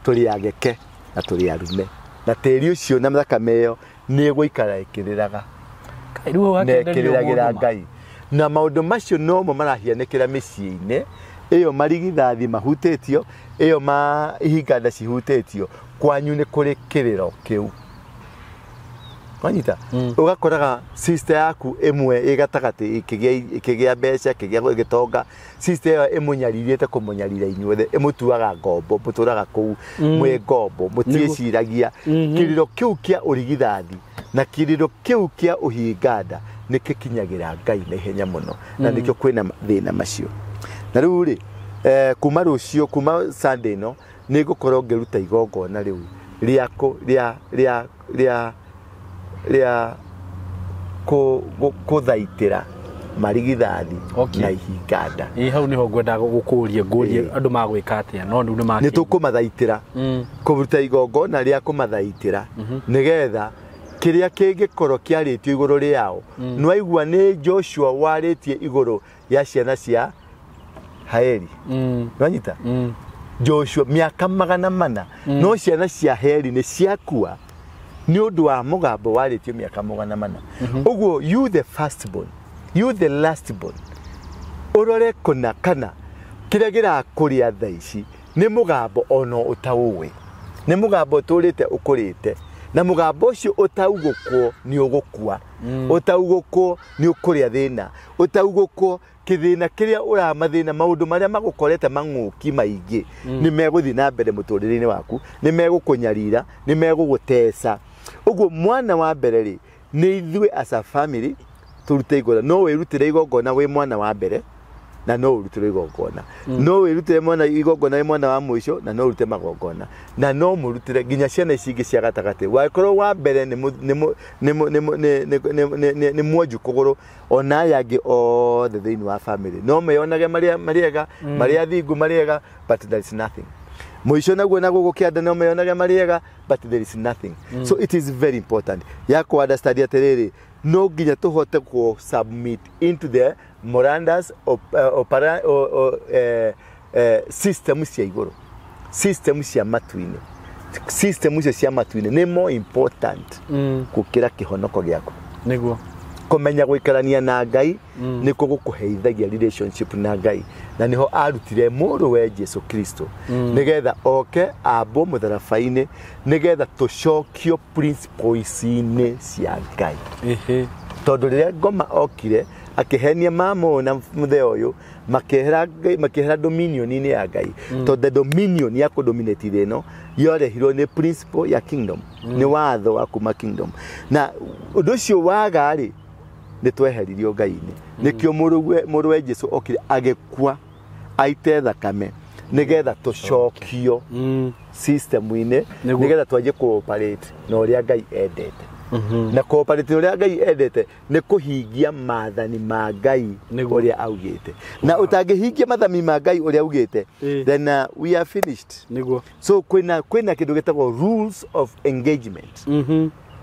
tũrĩ ageke na tũrĩ arume na tĩri ũcio na thakame ĩyo nĩ ĩgũikara ĩkĩrĩraga na ĩkĩrĩragĩra Ngai na maũndũ macio nomo marahianĩkĩra mĩciĩ-inĩ ĩyo marigithathi mahutĩtio ĩyo ma ihinganda cihutĩtio kwanyu nĩ kũrĩ kĩrĩro kĩu wanyita ugakoraga sister yaku ĩmwe ĩ gatagatĩ ĩkĩgĩa mbeca ĩkĩgĩa gĩtonga sister ĩyo ĩmũnyarirĩte kũmũnyarira inyuothe ĩmũtuaga ngombo mũtũraga kũu mwĩ ngombo mũtiĩciragia kĩrĩro kĩu kĩa ũrigithathi na kĩrĩro kĩu kĩa ũhinganda nĩ kĩkinyagĩra Ngai na ihenya mũno na nĩkĩo kwĩna thĩna macio na rĩu rĩ kuma rũciũ kuma Sunday ĩno nĩ ngũkorwo ngĩruta igongona rĩu rĩa rĩa rĩa rĩa rĩa kũthaitĩra marigithathi na ihinganda ĩ hau niho ngwendaga gũkũria ngũrie andũ magwĩka atĩa no rĩu nĩ tũkũmathaitĩra kũruta igongona rĩa kũmathaitĩra nĩgetha kĩrĩa kĩngĩkorwo kĩarĩtio igũrũ rĩao nĩwaigua nĩ Joshua warĩtie igũrũ ya ciana cia Haeri nĩwanyita Joshua mĩaka 400 no ciana cia Haeri nĩ ciakua nĩ ũndũ wa mũgambo warĩtio mĩaka 400 ũguo you the first born you the last born ũrore kũna kana kĩrĩa kĩrakũrĩa thaa ici nĩ mũgambo ona ũtaũĩ nĩ mũgambo ũtũrĩte ũkũrĩte na mũgambo ũcio ũtaugũkwo nĩ ũgũkua ũtaugũkwo nĩ ũkũrĩa thĩna ũtaugũkwo kĩthĩna kĩrĩa ũramathĩna maũndũ marĩa magũkorete mang'ũki maingĩ nĩ megũthiĩ na mbere mũtũrĩre-inĩ waku nĩ megũkũnyarira nĩ megũgũteca ũguo mwana wa mbere rĩ nĩ ithuĩ as a family tũrute igongona no wĩrutĩre igongona wĩ mwana wa mbere na no ũrutĩre igongona no wĩrutĩre mwana igongona wĩ mwana wa mũico na no ũrute magongona na no mũrutĩre nginya ciana ici ingĩ cia gatagatĩ wakorwo wa mbere nĩ mwonju kũgũrũ ona aya angĩ othe thĩinĩ wa family no meyonage marĩega marĩa thingu marĩega but there is nothing mũico naguo na gũkũ kĩanda no meyonage marĩega but there is nothing so it is very important ya kũ understand atĩrĩrĩ no nginya tũhote kũ submit into the Morandas system cia igũrũ system cia matu-inĩ system icio cia matu-inĩ nĩ more important gũkĩra kĩhonoko gĩaku nĩguo kũmenya gũikarania na Ngai nĩkuo gũkũheithagia relationship na Ngai na nĩho arutire mũrũwe Jesu Kristo nĩgetha oke ambwo mũtharaba-inĩ nĩgetha tũcokio principles-inĩ cia Ngai tondũ rĩrĩa ngoma okire akĩhenia mama na mũthee ũyũ makĩehera dominion-inĩ ya Ngai tondũ the dominion ya kũdominate thĩ ĩno yorehirwo nĩ principle ya kingdom nĩ watho wa kuma kingdom na ũndũ ũcio waga rĩ nĩ tweheririo Ngai-inĩ nĩkĩo mũrũwe Jesu okire agĩkua aite thakame nĩgetha tũcokio system-inĩ nĩgetha twanjie kũoperate na ũrĩa Ngai endete na kũoperate ũrĩa Ngai endete nĩ kũhingia maathani ma Ngai ũrĩa augĩte na ũtangĩhingia maathani ma Ngai ũrĩa augĩte then we are finished nĩguo so kwĩna kĩndũ gĩtagwo rules of engagement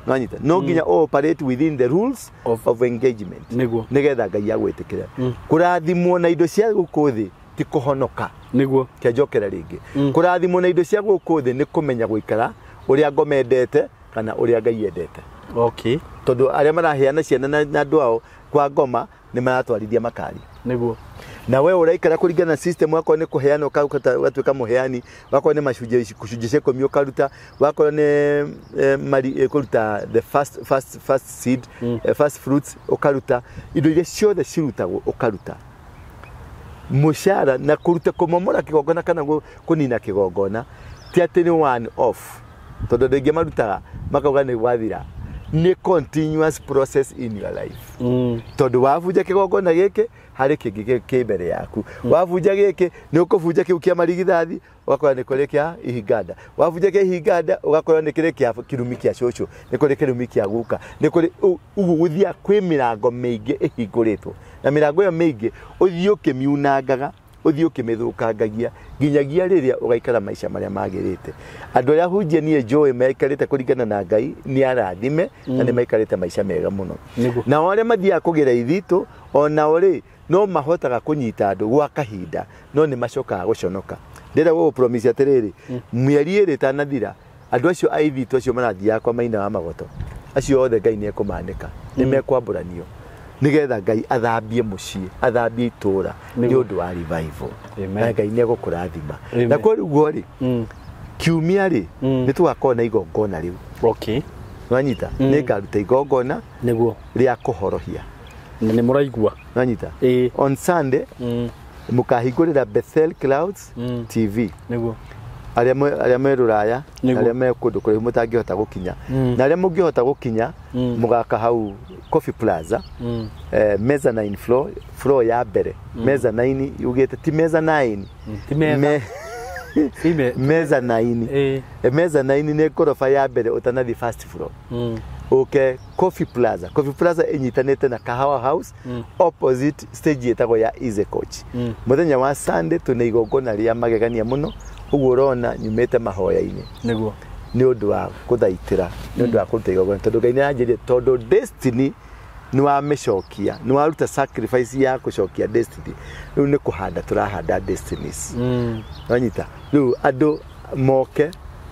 nĩwanyita no nginya operate within the rules of engagement nĩguo nĩgetha Ngai agwĩtĩkĩre kũrathimwo na indo cia gũkũ thĩ ti kũhonoka nĩguo kĩanjokera rĩngĩ kũrathimwo na indo cia gũkũ thĩ nĩ kũmenya gũikara ũrĩa ngoma endete kana ũrĩa Ngai endete okay tondũ arĩa maraheana ciana na andũ ao kwa ngoma nĩ maratwarithia makari nĩguo na we ũraikara kũringana na system wakorwo nĩ kũheana ũgatuĩka mũheani wakorwo nĩ macunjĩ cia ikũmi ũkaruta wakorwo nĩ kũruta the first seed first fruits ũkaruta indo iria ciothe cirutagwo ũkaruta mũcara na kũruta kũmomora kĩgongona kana kũnina kĩgongona ti atĩ nĩ one off tondũ andũ aingĩ marutaga makauga nĩ gwathira nĩ continuous process in your life tondũ wabunja kĩgongona gĩkĩ harĩ kĩngĩ kĩ mbere yaku wabunja gĩkĩ nĩ ũkũbunja kĩu kĩa marigithathi ũgakora nĩ kũrĩ kĩa ihinganda wabunja kĩa ihinganda ũgakora nĩ kĩrĩ kĩa kĩrumi kĩa cũcũ nĩ kũrĩ kĩrumi kĩa guka nĩ kũrĩ ũguo gũthiaga kwĩ mĩrango mĩingĩ ĩhingũrĩtwo na mĩrango ĩyo mĩingĩ ũthiĩ ũkĩmiunangaga Ũthiĩ ũkĩmĩthũkangagia nginyagia rĩrĩa ũgaikara maica marĩa magĩrĩte. Andũ arĩa hunjia niĩ njũĩ maikarĩte kũringana na Ngai nĩ arathime na nĩ maikarĩte maica mega mũno. Nao arĩa mathiaga kũgĩra ithitũ onao rĩ no mahotaga kũnyita andũ gwa kahinda no nĩ macokaga gũconoka. Ndĩrenda gũgũpromise atĩrĩrĩ, mĩeri ĩrĩ ĩtanathira andũ acio a ithitũ acio marathiaga kwa Maina wa Magoto acio othe Ngai nĩ ekũmanĩka, nĩ mekwambũranio nigetha Ngai athambie mũciĩ, athambie itũra nĩ ũndũ wa revival. Na Ngai nĩ egũkũrathima. Na koguo rĩ, kiumia rĩ nĩ tũgakorwo na igongona rĩu. Okay. Nwanyita? Nĩ ngaruta igongona nĩguo rĩa kũhorohia. Nĩ mũraigua. Nwanyita? On Sunday mũkahingũrĩra Bethel Clouds TV. Nĩguo. Arĩa me rũraya, arĩa me kũndũ kũraihu mũtangĩhota gũkinya. Na arĩa mũngĩhota gũkinya mũgaka hau Coffee Plaza, mezzanine floor, floor ya mbere. Mezzanine yugĩte ti mezzanine. Ti metha. Mezzanine. Mezzanine nĩ ngoroba ya mbere ũtanathiĩ first floor. Ũke Coffee Plaza. Coffee Plaza ĩnyitanĩte na Kahawa House, opposite stage ĩtagwo ya Easy Coach. Mũthenya wa Sunday tũna igongona rĩa magegania mũno. Ũguo ũrona nyumĩte mahoya-inĩ. Nĩguo. Nĩ ũndũ wa kũthaitĩra, nĩ ũndũ wa kũruta igongona tondũ Ngai nĩ aranjĩrire tondũ destiny nĩ wamĩcokia, nĩ waruta sacrifice ya kũcokia destiny. Rĩu nĩ kũhanda tũrahanda destinies. Wanyita? Rĩu andũ moke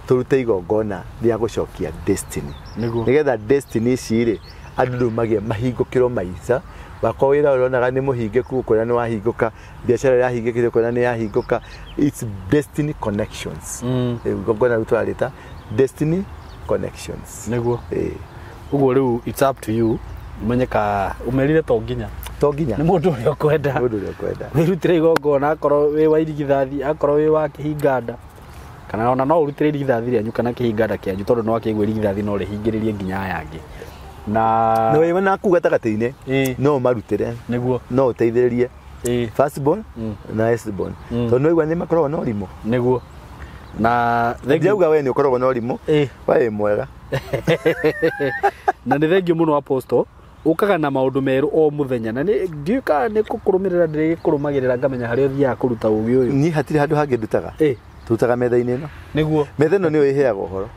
tũrute igongona rĩa gũcokia destiny. Nĩguo. Nĩgetha destiny ici rĩ andũ rĩu magĩe mahingũkĩrwo maica. Wakwa wĩra ũronaga nĩ mũhingĩku ũkona nĩ wahingũka, biacara ĩrahingĩkire ũkona nĩ yahingũka. It's destiny connections. Igongona rĩu tũrarĩta destiny connections. Nĩguo. Ũguo rĩu it's up to you. Umenye ka umerire to nginya. To nginya. Nĩ mũndũ ũrĩa ũkwenda. Mũndũ ũrĩa ũkwenda. Wĩrutĩre igongona akorwo wĩ wa irigithathi, akorwo wĩ wa kĩhinganda. Kana ona no ũrutĩre irigithathi rĩanyu kana kĩhinganda kĩanyu tondũ no akĩigua irigithathi no rĩhingĩrĩrie nginya aya angĩ. Na no wewe na kuu gatagatĩ-inĩ no marutĩre. Nĩguo. No ũteithĩrĩrie. First born na last born. Tondũ no igua nĩ makoragwo na ũrimũ. Nĩguo. Na ndauga we nĩ ũkoragwo na ũrimũ. We wĩ mwega. Na nĩ thengiũ mũno Apostle. Ũkaga na maũndũ merũ o mũthenya na nĩ ndiũĩ kana nĩ gũkũrũmĩrĩra ndĩrĩgĩkũrũmagĩrĩra ngamenya harĩa ũthiaga kũruta ũgĩ ũyũ. Niĩ hatirĩ handũ hangĩ ndutaga. Tũrutaga metha-inĩ ĩno. Nĩguo. Metha ĩno nĩyo ĩheaga ũhoro.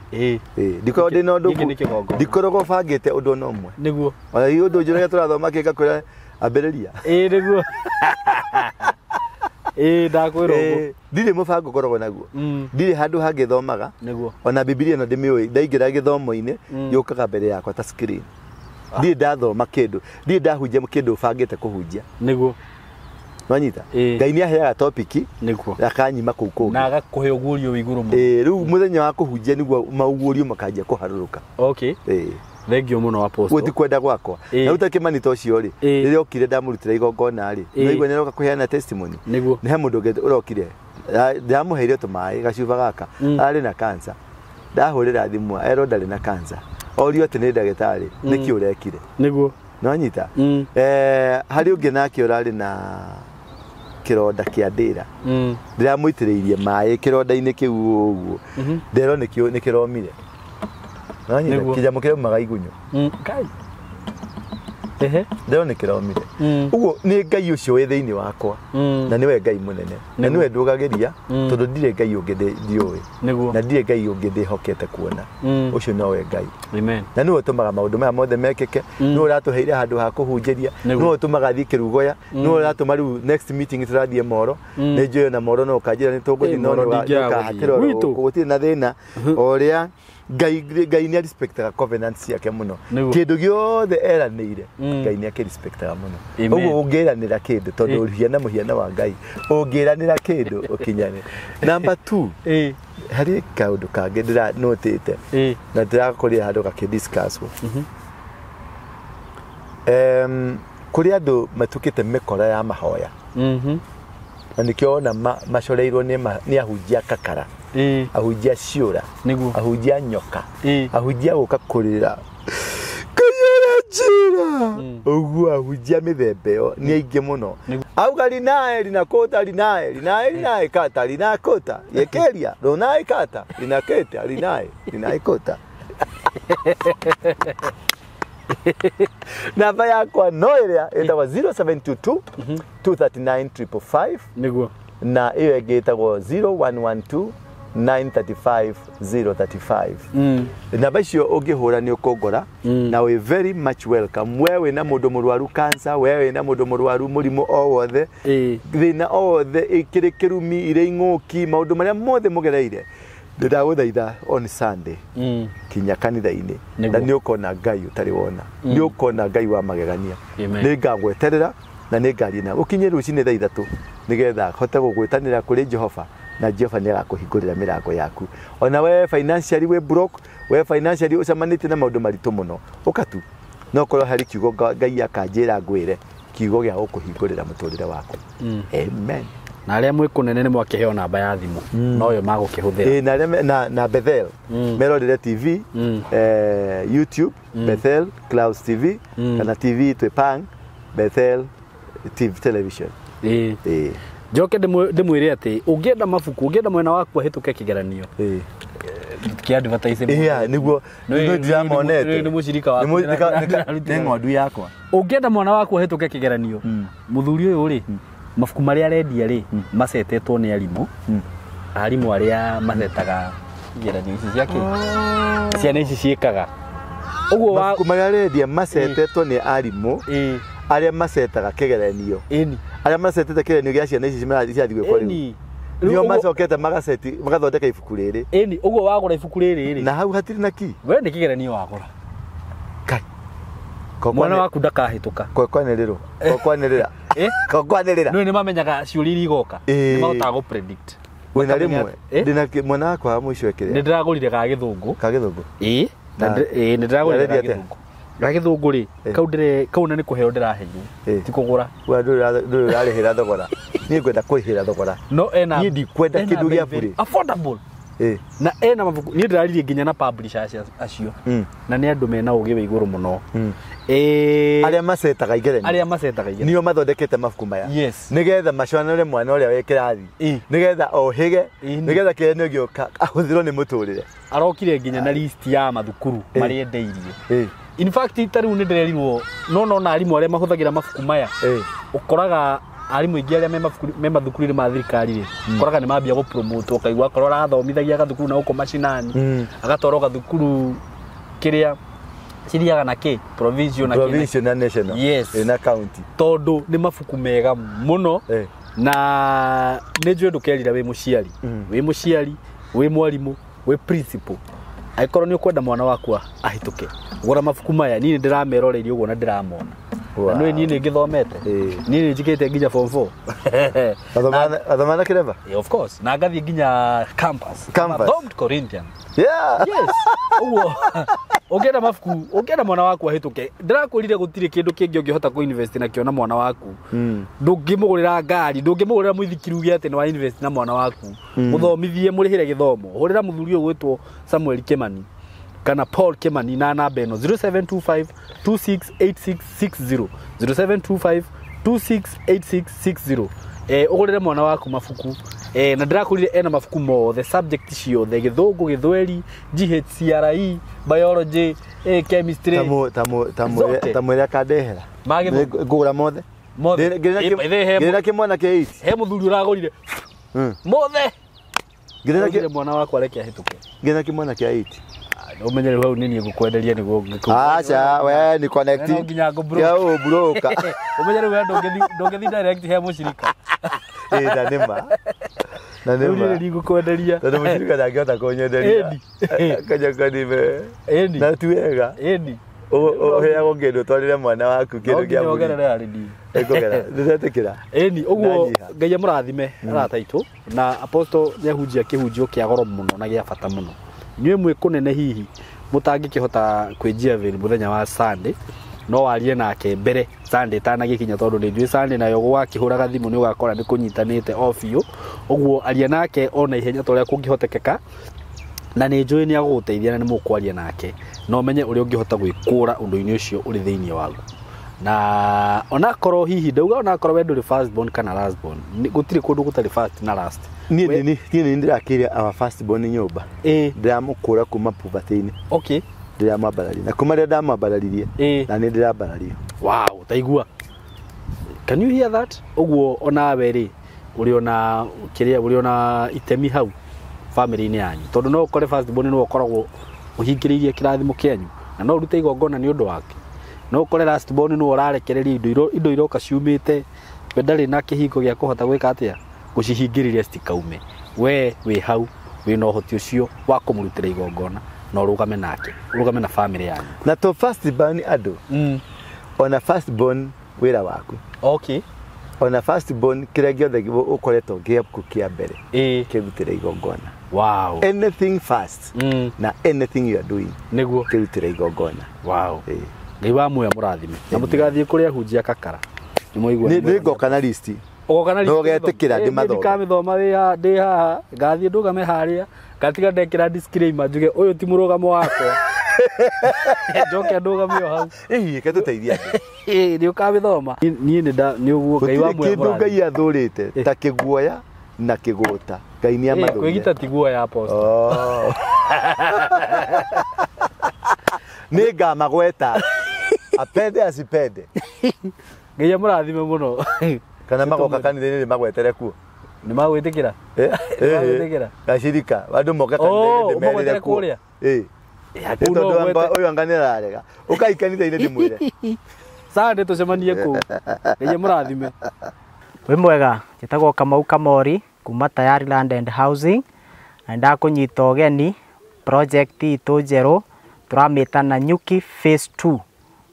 Ndikoragwo ndĩ na ũndũ Gĩkĩ nĩ kĩgongona. Ndikoragwo bangĩte ũndũ ona ũmwe. Nĩguo. Ona ũndũ njũragia tũrathoma kĩ ngakwĩra ambĩrĩria. Nĩguo. Ndakwĩra ũguo. Ndirĩ mũbango ngoragwo naguo. Ndirĩ handũ hangĩ thomaga. Nĩguo. Ona Bibilia ĩno ndĩmĩũĩ, ndaingĩra gĩthomo-inĩ yũkaga mbere yakwa ta screen. Ndirĩ ndathoma kĩndũ, ndirĩ ndahunjia kĩndũ bangĩte kũhunjia. Nĩguo. Nwanyita? Ngai nĩ aheaga topic nĩguo akanyima kũu kũngĩ. Na agakũhe ũguũrio wĩ igũrũ mũno. Rĩu mũthenya wa kũhunjia nĩguo maũguũrio makanjia kũharũrũka. Okay. Thengiũ mũno Apostle. Gũti kwenda gwakwa. Na rĩu ta Kĩmani ta ũcio rĩ, rĩrĩa okire ndamũrutĩra igongona rĩ, no igua nĩaroka kũheana testimony. Nĩguo. Nĩ he mũndũ ũngĩ ũrokire. Ndamũheire tũmaĩ gacuba gaka. Arĩ na cancer. Ndahũrĩra thimũ erwo ndarĩ na cancer. Orio atĩ nĩ ndagĩtarĩ, nĩkĩ ũrekire? Nĩguo. Nwanyita? Harĩ ũngĩ nake ũrarĩ na kĩronda kĩa ndĩra. Ndĩramũitĩrĩirie maĩ kĩronda-inĩ kĩu ũguo. Nderwo nĩ kĩromire. Nwanyita? Kĩnyamũ kĩraumaga igunyũ. Ngai. Nderwo nĩ kĩromire. Ũguo nĩ Ngai ũcio wĩ thĩinĩ wakwa. Na nĩwe Ngai mũnene. Na nĩwe ndũgagĩria tondũ ndirĩ Ngai ũngĩ ndiũĩ. Nĩguo. Na ndirĩ Ngai ũngĩ ndĩhokete kuona. Ũcio nowe Ngai. Amen. Na nĩwe ũtũmaga maũndũ maya mothe mekĩke. Nĩwe ũratũheire handũ ha kũhunjĩria. Nĩwe ũtũmaga thiĩ kĩrugoya. Nĩwe ũratũma rĩu next meeting tũrathiĩ Moro. Nĩ njũĩ na Moro no ũkanjĩra nĩ tũgũthiĩ no nĩũkahatĩra oro gũtirĩ na thĩna. O ũrĩa Ngai nĩ respectaga covenant ciake mũno. Kĩndũ gĩothe eranĩire Ngai nĩ akĩrespectaga mũno. Ũguo ũngĩranĩra kĩndũ tondũ ũhiana mũhiana wa Ngai. Ũngĩranĩra kĩndũ ũkinyane. Number 2. Harĩ kaũndũ kangĩ ndĩranotĩte. Na ndĩrakũrĩa handũ gakĩdiscuss. Kũrĩ andũ matukĩte mĩkora ya mahoya. Na nĩkĩo wona macoreirwo nĩ ahunjia kakara. Ahunjia ciũra. Nĩguo. Ahunjia nyoka. Ahunjia gũka kũrĩra. Kũiyũra njĩra. Ũguo ahunjia mĩthemba ĩyo nĩ aingĩ mũno. Auga rinae rinakũta rinae rinae rinae kata rinakũta yekeria rũnae kata rinakĩta rinae rinae kũta. Namba yakwa no ĩrĩa ĩtagwo 0722 239 555. Nĩguo. Na ĩyo ĩngĩ ĩtagwo 0112 935 035. Namba icio ũngĩhũra nĩ ũkũngora, na wĩ very much welcome. We wĩna mũndũ mũrwaru cancer, we wĩna mũndũ mũrwaru mũrimũ o wothe, thĩna o wothe, ĩkĩrĩ kĩrumi, irĩ ing'ũki, maũndũ marĩa mothe mũgereire, ndĩragũthaitha on Sunday kinya kanitha-inĩ, na nĩ ũkona Ngai ũtarĩ wona, nĩ ũkona Ngai wa magegania. Nĩ ngagweterera na nĩ ngaria nawe ũkinye rũcinĩ thaa 3 nĩgetha hote gũgwĩtanĩra kũrĩ Jehova, na Jehova nĩ agakũhingũrĩra mĩrango yaku. Ona we financially wĩ broke, we financially ũcemanĩtie na maũndũ maritũ mũno, ũka tu, no korwo harĩ kiugo Ngai akanjĩra ngwĩre, kiugo gĩa gũkũhingũrĩra mũtũrĩre waku. Amen. Na arĩa mwĩ kũnene nĩ mwakĩheo namba ya thimũ noyo magũkĩhũthĩra. Ĩĩ, na arĩa na Bethel merorere TV, YouTube, Bethel Clouds TV, kana TV Twepang Bethel TV television. Ĩĩ. Njoke ndĩmwĩre atĩ ũngĩenda mabuku, ũngĩenda mwena waku ahĩtũke kĩgeranio kĩa advertise. Yeah, nĩguo nĩguo ndĩramonete. Nĩ mũcirika waku. Nĩ ng'ondu yakwa. Ũngĩenda mwana waku ahĩtũke kĩgeranio, mũthuri ũyũ rĩ, mabuku marĩa arendia rĩ, macetetwo nĩ arimũ, arimũ arĩa macetaga igeranio ici cia kĩ ciana ici ciĩkaga ũguo wa Mabuku marĩa arendia macetetwo nĩ arimũ arĩa macetaga kĩgeranio, arĩa macetete kĩgeranio gĩa ciana ici cirathiĩ gwĩkwo rĩu, nĩo macokete magaceti magathondeka ibuku rĩrĩ. Ĩni, ũguo wagũra ibuku rĩrĩ rĩ, na hau hatirĩ na ki we nĩ kĩgeranio wagũra. Kai. Mwana waku ndakahĩtũka. Kokwanĩrĩrwo, kokwanĩrĩra, kokwanĩrĩra. Nĩ mamenyaga ciũria iria igoka, nĩ mahotaga gũ predict. Wĩna rĩmwe ndĩna mwana wakwa wa mũico ekĩrĩa. Nĩ ndĩragũrire ga gĩthũngũ. Ka gĩthũngũ. Ĩĩ, nĩ ndĩragũrire ga gĩthũngũ. Ga gĩthũngũ rĩ, kau ndĩre kau na nĩ kũheo ndĩraheirwo, ti kũgũra. We ndũrĩ ũrarĩhĩra thogora. Niĩ ngwenda kũrĩhĩra thogora. No ena niĩ ndikwenda kĩndũ gĩa bure. Affordable. Na ena mabuku niĩ ndĩraririe nginya na publishers acio, na nĩ andũ mena ũgĩ wa igũrũ mũno. Arĩa macetaga igeranio, arĩa macetaga igeranio nĩo mathondekete mabuku maya. Yes. Nĩgetha macoanĩre mwana ũrĩa wĩ kĩrathi, nĩgetha ohĩge, nĩgetha kĩgeranio gĩũka ahũthĩrwo nĩ mũtũrĩre. Arokire nginya na list ya mathukuru marĩa endeirie. In fact ta rĩu nĩ ndĩrerirwo no na arimũ arĩa mahũthagĩra mabuku maya, ũkoraga arimũ aingĩ arĩa me mathukuru-inĩ ma thirikari rĩ, ũkoraga nĩ mambia gũ-promote, ũkaigua akorwo arathomithagia gathukuru na gũkũ macinani, agatwarwo gathukuru kĩrĩa cithiaga na kĩ provincial na provincial na national. Yes. Na county, tondũ nĩ mabuku mega mũno. Na nĩ njũĩ ndũkerira wĩ mũciari, wĩ mũciari, wĩ mwarimũ, wĩ principal, angĩkorwo nĩ ũkwenda mwana waku ahĩtũke, gũra mabuku maya. Niĩ nĩ ndĩrameroreirie ũguo na ndĩramona. Na nĩ niĩ nĩ ngĩthomete, niĩ nĩ njikĩte nginya form 4. Athoma na kĩreba? Of course, na ngathiĩ nginya campus. Campus. Corinthian. Yeah. Yes. Ũguo ũngĩenda mabuku, ũngĩenda mwana waku ahĩtũke, ndĩrakwĩrire gũtirĩ kĩndũ kĩngĩ ũngĩhota kũ invest nakĩo na mwana waku. Ndũngĩmũgũrĩra ngari, ndũngĩmũgũrĩra mũithikiri uge atĩ nĩ wa invest na mwana waku. Mũthomithie, mũrĩhĩre gĩthomo. Hũrĩra mũthuri ũyũ gwĩtwo Samuel Kimani kana Paul Kimani na namba ĩno 0725 268660, 0725 268660. Ũgũrĩre mwana waku mabuku. Na ndĩrakwĩrire ena mabuku mothe, subject ciothe, gĩthũngũ, gĩthweri, GHCRE, biology, chemistry. Ta mwĩre akandehera. Ngũgũra mothe. Ngĩrĩra kĩmwana kĩa 8. He mũthuri ũragũrire mothe. Ngĩrĩra mwana wakwa reke ahĩtũke. Ngĩrĩra kĩmwana kĩa 8. Ũmenye rĩu hau nĩ niĩ ngũkwenderia nĩguo. Aca, we ni connect. No nginya ngũ-broke. Ya ũbroka. Ũmenye rĩu we ndũngĩthiĩ direct he mũcirika. Ĩĩ, na nĩ ma. Na nĩ ma. Rĩu niĩ ngũkwenderia. Tondũ mũcirika ndangĩhota kũnyenderia. Kanyakanibe. Ĩni. Na ti wega. Ĩni. Ũheagwo kĩndũ ũtwarĩre mwana waku kĩndũ kĩa mũrimũ. No nginya ũgerere harĩ niĩ. Ĩkũgera. Ndĩretĩkĩra. Ĩni, ũguo Ngai amũrathime arata aitũ. Na Apostle nĩahunjia kĩhunjio kĩa goro mũno na gĩa bata mũno. Inyuĩ mwĩ kũnene hihi mũtangĩkĩhota kwĩnjia avail mũthenya wa Sunday, no warie nake mbere Sunday ĩtanagĩkinya, tondũ nĩ njũĩ Sunday nayo gwakĩhũraga thimũ nĩ ũgakora nĩ kũnyitanĩte o biũ. Ũguo aria nake ona ihenya ta ũrĩa kũngĩhotekeka, na nĩ njũĩ nĩ agũgũteithia na nĩ mũkwaria nake, na ũmenye ũrĩa ũngĩhota gwĩkũra ũndũ-inĩ ũcio ũrĩ thĩinĩ waku. Na onakorwo hihi ndauga onakorwo we ndũrĩ first born kana last born, gũtirĩ kũndũ gũtarĩ first na last. Niĩ nĩ ndĩrakĩire our first born nyũmba. Ndĩramũkũra kuma poverty-inĩ. Okay. Ndĩramwambararia. Na kuma rĩrĩa ndamwambararirie, na nĩ ndĩrambarario. Wow, taigua. Can you hear that? Ũguo onawe rĩ, Ũrĩ ona kĩrĩa, ũrĩ ona itemi hau family-inĩ yanyu, tondũ no ũkore first born nĩwe ũkoragwo ũhingĩrĩirie kĩrathimo kĩanyu na no ũrute igongona nĩ ũndũ wake. No ũkore last born nĩwe ũrarekereria indo iroka ciumĩte, we ndarĩ na kĩhingo gĩa kũhota gwĩka atĩa, gũcihingĩrĩria citikaume. We wĩ hau wĩna ũhoti ũcio wa kũmũrutĩra igongona na ũrũgame nake, ũrũgame na family yanyu. Na to first born andũ, ona first born wĩra waku. Okay. Ona first born kĩrĩa gĩothe ũkoretwo gĩaku kĩa mbere, kĩrutĩre igongona. Wow. Anything first na anything you are doing, nĩguo kĩrutĩre igongona. Wow. Ngai wa muoyo mũrathime na mũtigathiĩ kũrĩa hunjia kakara. Nĩ mwaigua? Nĩ ngoka na list. Ũgoka na No ũgetĩkĩra ndĩmathome. Ndikamĩthoma wĩ ndĩ haha, ngathiĩ ndũgame harĩa, ngatiga ndekĩra disclaimer njuge ũyũ ti mũrũgamo wakwa, njoke ndũgame o hau. Ĩhi reke tũteithie andũ. Ĩĩ, nĩ ũkamĩthoma. Niĩ nĩ nda nĩ ũguo Ngai wa Gũtirĩ muoyo kĩndũ mũrathime. Ngai athũrĩte ta kĩguoya na kĩgũta. Ngai nĩ amathũrire. Kwĩgita ti guoya, Apostle. Oh. Nĩ ngamagweta apende asipende. Ngai amũrathime mũno. Kana magoka kanitha-inĩ ndĩmagwetere kuo. Nĩ magwĩtĩkĩra? Nĩ magwĩtĩkĩra? Gacirika andũ moke Oh, kanitha-inĩ ndĩmerĩre ũmagwetere kuo. kũrĩa? Ĩ. Nĩ Nĩ tondũ ũyũ anga nĩ ararega ũkai kanitha-inĩ ndĩmwĩre. Sunday tũcemanie kũu. Ngai amũrathime. Wĩ mwega, njĩtagwo Kamau Kamori kuma Tayari Land and Housing, na ndakũnyita ũgeni project itũ njerũ tũramĩta Nanyuki Phase 2.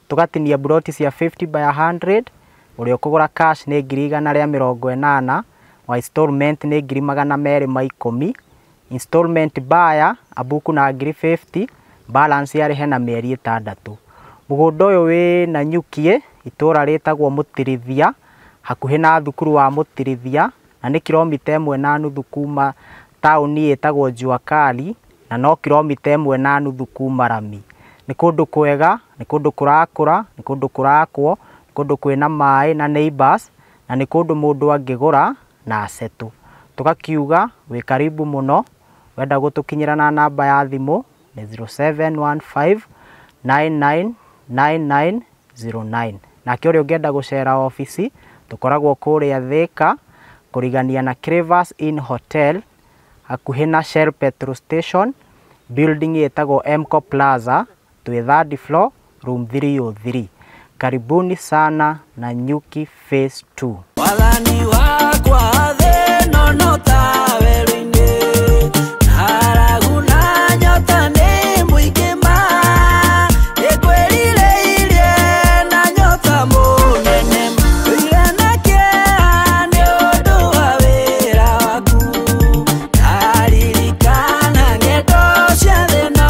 Tũgatinia buroti cia 50 by 100. Ũrĩa ũkũgũra cash nĩ 180,000, wa installment nĩ 210,000. Installment buyer abuku na 50,000, balance arĩhe na mĩeri 6. Mũgũnda ũyũ wĩ Nanyuki, itũra rĩtagwo Mũtirithia, hakuhĩ na thukuru wa Mũtirithia, na nĩ kilomita 1.5 kuma taũni ĩtagwo Jua Kali, na no kilomita 1.5 kuma rami. Nĩ kũndũ kwega, nĩ kũndũ kũrakũra, nĩ kũndũ kũrakwo, nĩ kũndũ kwĩna maĩ na neighbors, na nĩ kũndũ mũndũ angĩgũra na asetũ. Tũgakiuga wĩ karibu mũno. Wenda gũtũkinyĩra na namba ya thimũ nĩ 0715 999909. Nake ũrĩa ũngĩenda gũcera obici, tũkoragwo kũrĩa Thika, kũrigania na Cravers Inn Hotel, hakuhĩ na Shell petrol station, building ĩtagwo Mco Plaza, twĩ third floor, room 303. Karibuni sana Nanyuki Phase 2. Wathani wakwa thĩ ĩno no ta werũ-inĩ, ng'aragu na nyota nĩ mũingĩ ma, nĩngwĩrirĩirie na nyota mũnene, ndũire na kĩeha nĩ ũndũ wa wĩra waku, ndaririkana ng'endo cia thĩ ĩno,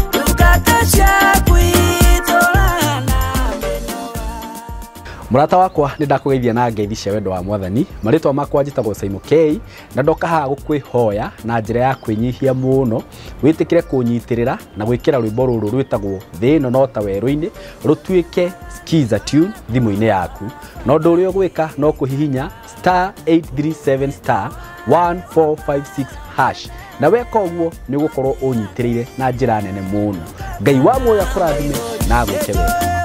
ndungata ciaku itũũraga na mĩnoga. Mũrata wakwa, nĩ ndakũgeithia na ngeithi cia wendo wa Mwathani. Marĩtwa makwa njĩtagwo Simon K, na ndoka haha gũkwĩhoya na njĩra ya kwĩnyihia mũno wĩtĩkĩre kũnyitĩrĩra na gwĩkĩra rwĩmbo rũrũ rwĩtagwo Thĩ ĩno no ta werũ-inĩ rũtuĩke skiza tune thimũ-inĩ yaku. Na ũndũ ũrĩa ũgwĩka no kũhihinya *837 *1456# na weka ũguo nĩ ũgũkorwo ũnyitĩrĩire na njĩra nene mũno. Ngai wa muoyo akũrathime na agwĩke wega.